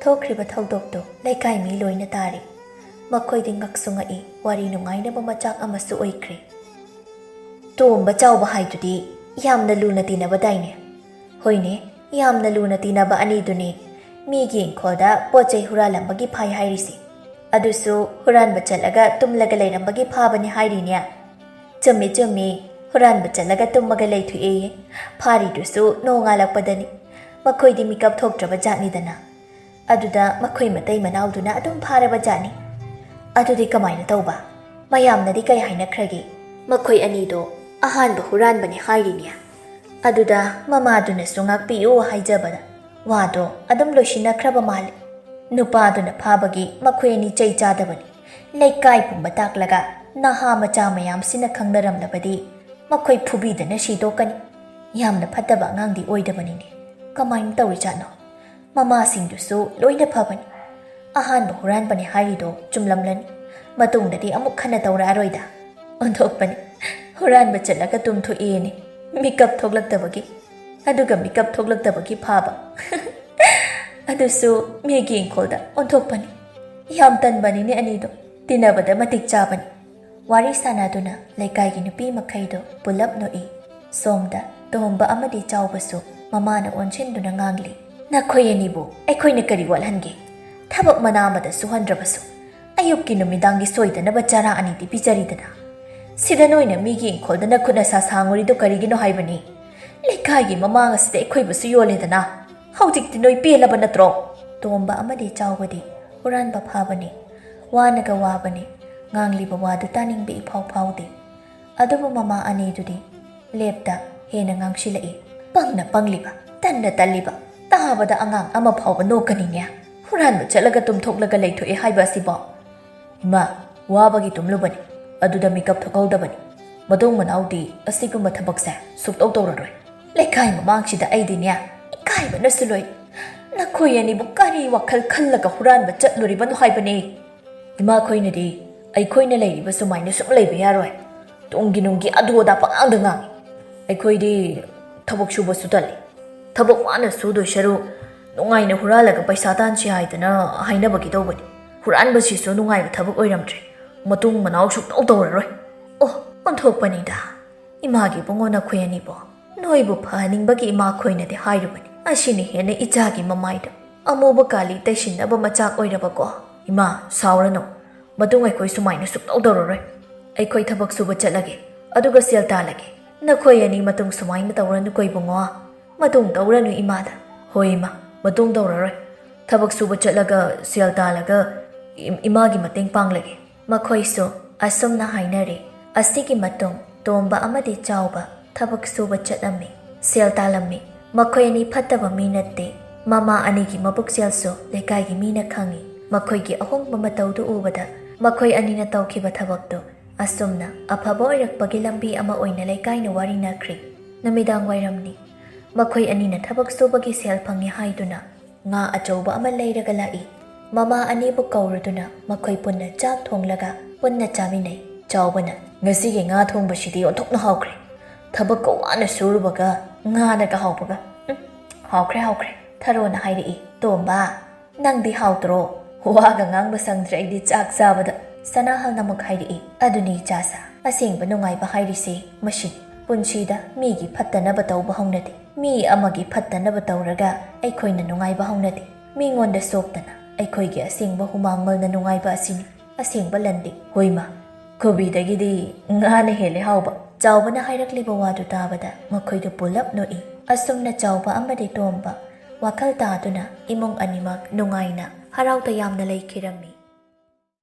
ꯊꯣꯛꯈ꯭ꯔꯤꯕ ꯊꯧꯗꯣꯛꯇꯨ ꯂꯩꯀꯥꯏ ꯃꯤ ꯂꯣꯏꯅ ꯇꯥꯔꯤ꯫ ꯃꯈꯣꯏꯗꯤ ꯉꯛꯁꯨ ꯉꯛꯏ, ꯋꯥꯔꯤ ꯅꯨꯡꯉꯥꯏꯅꯕ ꯃꯆꯥꯛ ꯑꯃꯁꯨ ꯑꯣꯏꯈ꯭ꯔꯦ꯫ "ꯇꯣꯝꯕ ꯆꯥꯎꯕ ꯍꯥꯏꯗꯨꯗꯤ ꯌꯥꯝꯅ ꯂꯨꯅ ꯇꯤꯟꯅꯕꯗꯥꯏꯅꯦ?" "ꯍꯣꯏꯅꯦ, ꯌꯥꯝꯅ ꯂꯨꯅ ꯇꯤꯟꯅꯕ ꯑꯅꯤꯗꯨꯅꯤ꯫ ꯃꯤꯒꯤ ꯏꯪꯈꯣꯜꯗ ꯄꯣꯠ ꯆꯩ ꯍꯨꯔꯥꯜꯂꯝꯕꯒꯤ ꯐꯥꯏ ꯍꯥꯏꯔꯤꯁꯤ꯫ ꯑꯗꯨꯁꯨ ꯍꯨꯔꯥꯟꯕ ꯆꯠꯂꯒ ꯇꯨꯝꯂꯒ ꯂꯩꯔꯝꯕꯒꯤ ꯐꯥꯕꯅꯤ ꯍꯥꯏꯔꯤꯅꯦ?" "ꯆꯨꯝꯃꯤ, ꯆꯨꯝꯃꯤ, ꯍꯨꯔꯥꯟꯕ ꯆꯠꯂꯒ ꯇꯨꯝꯃꯒ ꯂꯩꯊꯣꯛꯑꯦꯌꯦ꯫ ꯐꯥꯔꯤꯗꯨꯁꯨ ꯅꯣꯡꯉꯥꯜꯂꯛꯄꯗꯅꯤ꯫ ꯃꯈꯣꯏꯗꯤ ꯃꯤꯀꯞ ꯊꯣꯛꯇ꯭ꯔꯕ ꯖꯥꯠꯅꯤꯗꯅ꯫ ꯑꯗꯨꯗ ꯃꯈꯣꯏ ꯃꯇꯩ ꯃꯅꯥꯎꯗꯨꯅ ꯑꯗꯨꯝ ꯐꯥꯔꯕ ꯖꯥꯠꯅꯤ꯫" "ꯑꯗꯨꯗꯤ ꯀꯃꯥꯏꯅ ꯇꯧꯕ? ꯃꯌꯥꯝꯅꯗꯤ ꯀꯩ ꯍꯥꯏꯅꯈ꯭ꯔꯒꯦ?" "ꯃꯈꯣꯏ ꯑꯅꯤꯗꯣ ꯑꯍꯥꯟꯕ ꯍꯨꯔꯥꯟꯕꯅꯤ ꯍꯥꯏꯔꯤꯅꯦ꯫ ꯑꯗꯨꯗ ꯃꯃꯥꯗꯨꯅꯁꯨ ꯉꯥꯛꯄꯤꯌꯨ ꯍꯥꯏꯖꯕꯗ ꯋꯥꯗꯣ ꯑꯗꯨꯝ ꯂꯣꯏꯁꯤꯟꯅꯈ꯭ꯔꯕ ꯃꯥꯜꯂꯤ꯫ ꯅꯨꯄꯥꯗꯨꯅ ꯐꯥꯕꯒꯤ ꯃꯈꯣꯏ ꯑꯅꯤ ꯆꯩ ꯆꯥꯗꯕꯅꯤ꯫ ꯂꯩꯀꯥꯏ ꯄꯨꯝꯕ ꯇꯥꯛꯂꯒ ꯅꯍꯥ ꯃꯆꯥ ꯃꯌꯥꯝꯁꯤꯅ ꯈꯪꯅꯔꯝꯂꯕꯗꯤ ꯃꯈꯣꯏ ꯐꯨꯕꯤꯗꯅ ꯁꯤꯗꯣꯛꯀꯅꯤ꯫ ꯌꯥꯝꯅ ꯐꯠꯇꯕ ꯑꯉꯥꯡꯗꯤ ꯑꯣꯏꯗꯕꯅꯤꯅꯦ꯫ ꯀꯃꯥꯏꯅ ꯇꯧꯔꯤꯖꯥꯠꯅꯣ? ꯃꯃꯥꯁꯤꯡꯗꯨꯁꯨ ꯂꯣꯏꯅ ꯐꯕꯅꯤ꯫ ꯑꯍꯥꯟꯕ ꯍꯨꯔꯥꯟꯕꯅꯤ ꯍꯥꯏꯔꯤꯗꯣ ꯆꯨꯝꯂꯝꯂꯅꯤ꯫ ꯃꯇꯨꯡꯗꯗꯤ ꯑꯃꯨꯛ ꯍꯟꯅ ꯇꯧꯔꯛꯑꯔꯣꯏꯗ꯫" ꯑꯣꯟꯊꯣꯛꯄꯅꯤ꯫ ꯍꯨꯔꯥꯟꯕ ꯆꯠꯂꯒ ꯇꯨꯝꯊꯣꯛꯑꯦꯅꯦ꯫ ꯃꯤꯀꯞ ꯊꯣꯛꯂꯛꯇꯕꯒꯤ꯫ ꯑꯗꯨꯒ ꯃꯤꯀꯞ ꯊꯣꯛꯂꯛꯇꯕꯒꯤ ꯐꯥꯕ꯫ ꯑꯗꯨꯁꯨ ꯃꯤꯒꯤ ꯏꯪꯈꯣꯜꯗ ꯑꯣꯟꯊꯣꯛꯄꯅꯤ꯫ ꯌꯥꯝ ꯇꯟꯕꯅꯤꯅꯦ ꯑꯅꯤꯗꯣ꯫ ꯇꯤꯟꯅꯕꯗ ꯃꯇꯤꯛ ꯆꯥꯕꯅꯤ꯫ ꯋꯥꯔꯤ ꯁꯥꯟꯅꯗꯨꯅ ꯂꯩꯀꯥꯏꯒꯤ ꯅꯨꯄꯤ ꯃꯈꯩꯗꯣ ꯄꯨꯂꯞ ꯅꯣꯛꯏ꯫ ꯁꯣꯝꯗ ꯇꯣꯝꯕ ꯑꯃꯗꯤ ꯆꯥꯎꯕꯁꯨ ꯃꯃꯥꯅ ꯑꯣꯟꯁꯤꯟꯗꯨꯅ ꯉꯥꯡꯂꯤ꯫ "ꯅꯈꯣꯏ ꯑꯅꯤꯕꯨ ꯑꯩꯈꯣꯏꯅ ꯀꯔꯤ ꯋꯥꯠꯍꯟꯒꯦ? ꯊꯕꯛ ꯃꯅꯥ ꯑꯃꯗ ꯁꯨꯍꯟꯗ꯭ꯔꯕꯁꯨ ꯑꯌꯨꯛꯀꯤ ꯅꯨꯃꯤꯗꯥꯡꯒꯤ ꯁꯣꯏꯗꯅꯕ ꯆꯔꯥ ꯑꯅꯤꯗꯤ ꯄꯤꯖꯔꯤꯗꯅ꯫ ꯁꯤꯗ ꯅꯣꯏꯅ ꯃꯤꯒꯤ ꯏꯪꯈꯣꯜꯗ ꯅꯈꯨꯠ ꯅꯁꯥ ꯁꯥꯡꯉꯨꯔꯤꯗꯣ ꯀꯔꯤꯒꯤꯅꯣ ꯍꯥꯏꯕꯅꯤ? ꯂꯩꯀꯥꯏꯒꯤ ꯃꯃꯥꯡ ꯑꯁꯤꯗ ꯑꯩꯈꯣꯏꯕꯨꯁꯨ ꯌꯣꯜꯂꯦꯗꯅ꯫ ꯍꯧꯖꯤꯛꯇꯤ ꯅꯣꯏ ꯄꯦꯜꯂꯕ ꯅꯠꯇ꯭ꯔꯣ? ꯇꯣꯝꯕ ꯑꯃꯗꯤ ꯆꯥꯎꯕꯗꯤ ꯍꯨꯔꯥꯟꯕ ꯐꯥꯕꯅꯤ꯫ ꯋꯥꯅꯒ ꯋꯥꯕꯅꯤ꯫ ꯉꯥꯡꯂꯤꯕ ꯋꯥꯗꯨ ꯇꯥꯅꯤꯡꯕ ꯏꯐꯥꯎ ꯐꯥꯎꯗꯦ꯫ ꯑꯗꯨꯕꯨ ꯃꯃꯥ ꯑꯅꯤꯗꯨꯗꯤ ꯂꯦꯞꯇ ꯍꯦꯟꯅ ꯉꯥꯡꯁꯤꯜꯂꯛꯏ꯫ ꯄꯪꯅ ꯄꯪꯂꯤꯕ, ꯇꯟꯅ ꯇꯜꯂꯤꯕ, ꯇꯥꯕꯗ ꯑꯉꯥꯡ ꯑꯃ ꯐꯥꯎꯕ ꯅꯣꯛꯀꯅꯤꯅꯦ꯫ ꯍꯨꯔꯥꯟꯕ ꯆꯠꯂꯒ ꯇꯨꯝꯊꯣꯛꯂꯒ ꯂꯩꯊꯣꯛꯑꯦ ꯍꯥꯏꯕ ꯑꯁꯤꯕꯣ? ꯏꯃꯥ, ꯋꯥꯕꯒꯤ ꯇꯨꯝꯂꯨꯕꯅꯤ, ꯑꯗꯨꯗ ꯃꯤꯀꯞ ꯊꯣꯛꯍꯧꯗꯕꯅꯤ꯫ ꯃꯇꯨꯡ ꯃꯅꯥꯎꯗꯤ ꯑꯁꯤꯒꯨꯝꯕ ꯊꯕꯛꯁꯦ ꯁꯨꯛꯇꯧ ꯇꯧꯔꯔꯣꯏ꯫ ꯂꯩꯀꯥꯏ ꯃꯃꯥꯡꯁꯤꯗ ꯑꯩꯗꯤꯅꯦ, ꯏꯀꯥꯏꯕꯅꯁꯨ ꯂꯣꯏ꯫ ꯅꯈꯣꯏ ꯑꯅꯤꯕꯨ ꯀꯔꯤ ꯋꯥꯈꯜ ꯈꯜꯂꯒ ꯍꯨꯔꯥꯟꯕ ꯆꯠꯂꯨꯔꯤꯕꯅꯣ ꯍꯥꯏꯕꯅꯤ? ꯏꯃꯥꯈꯣꯏꯅꯗꯤ ꯑꯩꯈꯣꯏꯅ ꯂꯩꯔꯤꯕ ꯁꯨꯃꯥꯏꯅ ꯁꯨꯝ ꯂꯩꯕ ꯌꯥꯔꯣꯏ꯫ ꯇꯨꯡꯒꯤ ꯅꯨꯡꯒꯤ ꯑꯗꯨ ꯑꯗꯥ ꯄꯉꯥꯡꯗ ꯉꯥꯡꯉꯤ꯫ ꯑꯩꯈꯣꯏꯗꯤ ꯊꯕꯛ ꯁꯨꯕꯁꯨ ꯇꯜꯂꯤ꯫ ꯊꯕꯛ ꯋꯥꯅ ꯁꯨꯗꯣꯏ ꯁꯔꯨꯛ ꯅꯨꯡꯉꯥꯏꯅ ꯍꯨꯔꯥꯜꯂꯒ ꯄꯩꯁꯥ ꯇꯥꯟꯁꯤ ꯍꯥꯏꯗꯅ ꯍꯥꯏꯅꯕꯒꯤ ꯇꯧꯕꯅꯤ꯫ ꯍꯨꯔꯥꯟꯕꯁꯤꯁꯨ ꯅꯨꯡꯉꯥꯏꯕ ꯊꯕꯛ ꯑꯣꯏꯔꯝꯗ꯭ꯔꯦ꯫ ꯃꯇꯨꯡ ꯃꯅꯥꯎ ꯁꯨꯛꯇꯧ ꯇꯧꯔꯔꯣꯏ꯫ ꯑꯣ, ꯑꯣꯟꯊꯣꯛꯄꯅꯤꯗ꯫ ꯏꯃꯥꯒꯤ ꯏꯕꯨꯡꯉꯣ, ꯅꯈꯣꯏ ꯑꯅꯤꯕꯨ ꯅꯣꯏꯕꯨ ꯐꯍꯟꯅꯤꯡꯕꯒꯤ ꯏꯃꯥꯈꯣꯏꯅꯗꯤ ꯍꯥꯏꯔꯨꯕꯅꯤ꯫ ꯑꯁꯤꯅ ꯍꯦꯟꯅ ꯏꯆꯥꯒꯤ ꯃꯃꯥꯏꯗ ꯑꯃꯨꯕ ꯀꯥꯂꯤ ꯇꯩꯁꯤꯟꯅꯕ ꯃꯆꯥꯛ ꯑꯣꯏꯔꯕꯀꯣ꯫ ꯏꯃꯥ, ꯁꯥꯎꯔꯅꯨ꯫ ꯃꯇꯨꯡ ꯑꯩꯈꯣꯏ ꯁꯨꯃꯥꯏꯅ ꯁꯨꯛꯇꯧ ꯇꯧꯔꯔꯣꯏ꯫ ꯑꯩꯈꯣꯏ ꯊꯕꯛ ꯁꯨꯕ ꯆꯠꯂꯒꯦ, ꯑꯗꯨꯒ ꯁꯦꯜ ꯇꯥꯜꯂꯒꯦ꯫ ꯅꯈꯣꯏ ꯑꯅꯤ ꯃꯇꯨꯡ ꯁꯨꯃꯥꯏꯅ ꯇꯧꯔꯅꯨꯀꯣ ꯏꯕꯨꯡꯉꯣ꯫ ꯃꯇꯨꯡ ꯇꯧꯔꯅꯨ ꯏꯃꯥꯗ꯫ ꯍꯣꯏ ꯏꯃꯥ, ꯃꯇꯨꯡ ꯇꯧꯔꯔꯣꯏ꯫ ꯊꯕꯛ ꯁꯨꯕ ꯆꯠꯂꯒ ꯁꯦꯜ ꯇꯥꯜꯂꯒ ꯏ-, ꯏꯃꯥꯒꯤ ꯃꯇꯦꯡ ꯄꯥꯡꯂꯒꯦ꯫ ꯃꯈꯣꯏꯁꯨ ꯑꯁꯨꯝꯅ ꯍꯥꯏꯅꯔꯦ꯫ ꯑꯁꯤꯒꯤ ꯃꯇꯨꯡ ꯇꯣꯝꯕ ꯑꯃꯗꯤ ꯆꯥꯎꯕ ꯊꯕꯛ ꯁꯨꯕ ꯆꯠꯂꯝꯃꯤ꯫ ꯁꯦꯜ ꯇꯥꯜꯂꯝꯃꯤ꯫ ꯃꯈꯣꯏ ꯑꯅꯤ ꯐꯠꯇꯕ ꯃꯤ ꯅꯠꯇꯦ꯫ ꯃꯃꯥ ꯑꯅꯤꯒꯤ ꯃꯕꯨꯛꯆꯦꯜꯁꯨ ꯂꯩꯀꯥꯏꯒꯤ ꯃꯤꯅ ꯈꯪꯏ꯫ ꯃꯈꯣꯏꯒꯤ ꯑꯍꯣꯡꯕ ꯃꯇꯧꯗꯨ ꯎꯕꯗ ꯃꯈꯣꯏ ꯑꯅꯤꯅ ꯇꯧꯈꯤꯕ ꯊꯕꯛꯇꯨ ꯑꯁꯨꯝꯅ ꯑꯐꯕ ꯑꯣꯏꯔꯛꯄꯒꯤ ꯂꯝꯕꯤ ꯑꯃ ꯑꯣꯏꯅ ꯂꯩꯀꯥꯏꯅ ꯋꯥꯔꯤꯅꯈ꯭ꯔꯦ꯫ ꯅꯨꯃꯤꯗꯥꯡ ꯋꯥꯏꯔꯝꯅꯤ꯫ ꯃꯈꯣꯏ ꯑꯅꯤꯅ ꯊꯕꯛ ꯁꯨꯕꯒꯤ ꯁꯦꯜ ꯐꯪꯉꯤ ꯍꯥꯏꯗꯨꯅ ꯉꯥ ꯑꯆꯧꯕ ꯑꯃ ꯂꯩꯔꯒ ꯂꯥꯛꯏ꯫ ꯃꯃꯥ ꯑꯅꯤꯕꯨ ꯀꯧꯔꯗꯨꯅ ꯃꯈꯣꯏ ꯄꯨꯟꯅ ꯆꯥꯛ ꯊꯣꯡꯂꯒ ꯄꯨꯟꯅ ꯆꯥꯃꯤꯟꯅꯩ꯫ ꯆꯥꯎꯕꯅ, "ꯉꯁꯤꯒꯤ ꯉꯥ ꯊꯣꯡꯕꯁꯤꯗꯤ ꯑꯣꯟꯊꯣꯛꯅ ꯍꯥꯎꯈ꯭ꯔꯦ꯫ ꯊꯕꯛꯀ ꯋꯥꯅ ꯁꯨꯔꯨꯕꯒ ꯉꯥꯅꯒ ꯍꯥꯎꯕꯒ꯫ ꯎꯝ, ꯍꯥꯎꯈ꯭ꯔꯦ, ꯍꯥꯎꯈ꯭ꯔꯦ꯫" ꯊꯔꯣꯅ ꯍꯥꯏꯔꯛꯏ꯫ "ꯇꯣꯝꯕ, ꯅꯪꯗꯤ ꯍꯥꯎꯇ꯭ꯔꯣ? ꯋꯥꯒ ꯉꯥꯡꯕ ꯁꯪꯗ꯭ꯔꯦ ꯑꯩꯗꯤ ꯆꯥꯛ ꯆꯥꯕꯗ꯫" ꯁꯅꯥꯍꯜꯅ ꯑꯃꯨꯛ ꯍꯥꯏꯔꯛꯏ꯫ "ꯑꯗꯨꯅꯤ ꯏꯆꯥꯁꯥ, ꯑꯁꯦꯡꯕ ꯅꯨꯡꯉꯥꯏꯕ ꯍꯥꯏꯔꯤꯁꯦ ꯃꯁꯤꯅꯤ꯫ ꯄꯨꯟꯁꯤꯗ ꯃꯤꯒꯤ ꯐꯠꯇꯅꯕ ꯇꯧꯕ ꯍꯧꯅꯗꯦ꯫ ꯃꯤ ꯑꯃꯒꯤ ꯐꯠꯇꯅꯕ ꯇꯧꯔꯒ ꯑꯩꯈꯣꯏꯅ ꯅꯨꯡꯉꯥꯏꯕ ꯍꯧꯅꯗꯦ꯫ ꯃꯤꯉꯣꯟꯗ ꯁꯣꯛꯇꯅ, ꯑꯩꯈꯣꯏꯒꯤ ꯑꯁꯦꯡꯕ ꯍꯨꯃꯥꯡ ꯃꯜꯅ ꯅꯨꯡꯉꯥꯏꯕ ꯑꯁꯤꯅꯤ ꯑꯁꯦꯡꯕ ꯂꯟꯗꯤ꯫ ꯍꯣꯏꯃ, ꯈꯨꯕꯤꯗꯒꯤꯗꯤ ꯉꯥꯅ ꯍꯦꯜꯂꯦ ꯍꯥꯎꯕ꯫ ꯆꯥꯎꯕꯅ ꯍꯥꯏꯔꯛꯂꯤꯕ ꯋꯥꯗꯨ ꯇꯥꯕꯗ ꯃꯈꯣꯏꯗꯨ ꯄꯨꯂꯞ ꯅꯣꯛꯏ꯫ ꯑꯁꯨꯝꯅ ꯆꯥꯎꯕ ꯑꯃꯗꯤ ꯇꯣꯝꯕ ꯋꯥꯈꯜ ꯇꯥꯗꯨꯅ ꯏꯃꯨꯡ ꯑꯅꯤꯃꯛ ꯅꯨꯡꯉꯥꯏꯅ ꯍꯔꯥꯎ ꯇꯌꯥꯝꯅ ꯂꯩꯈꯤꯔꯝꯃꯤ꯫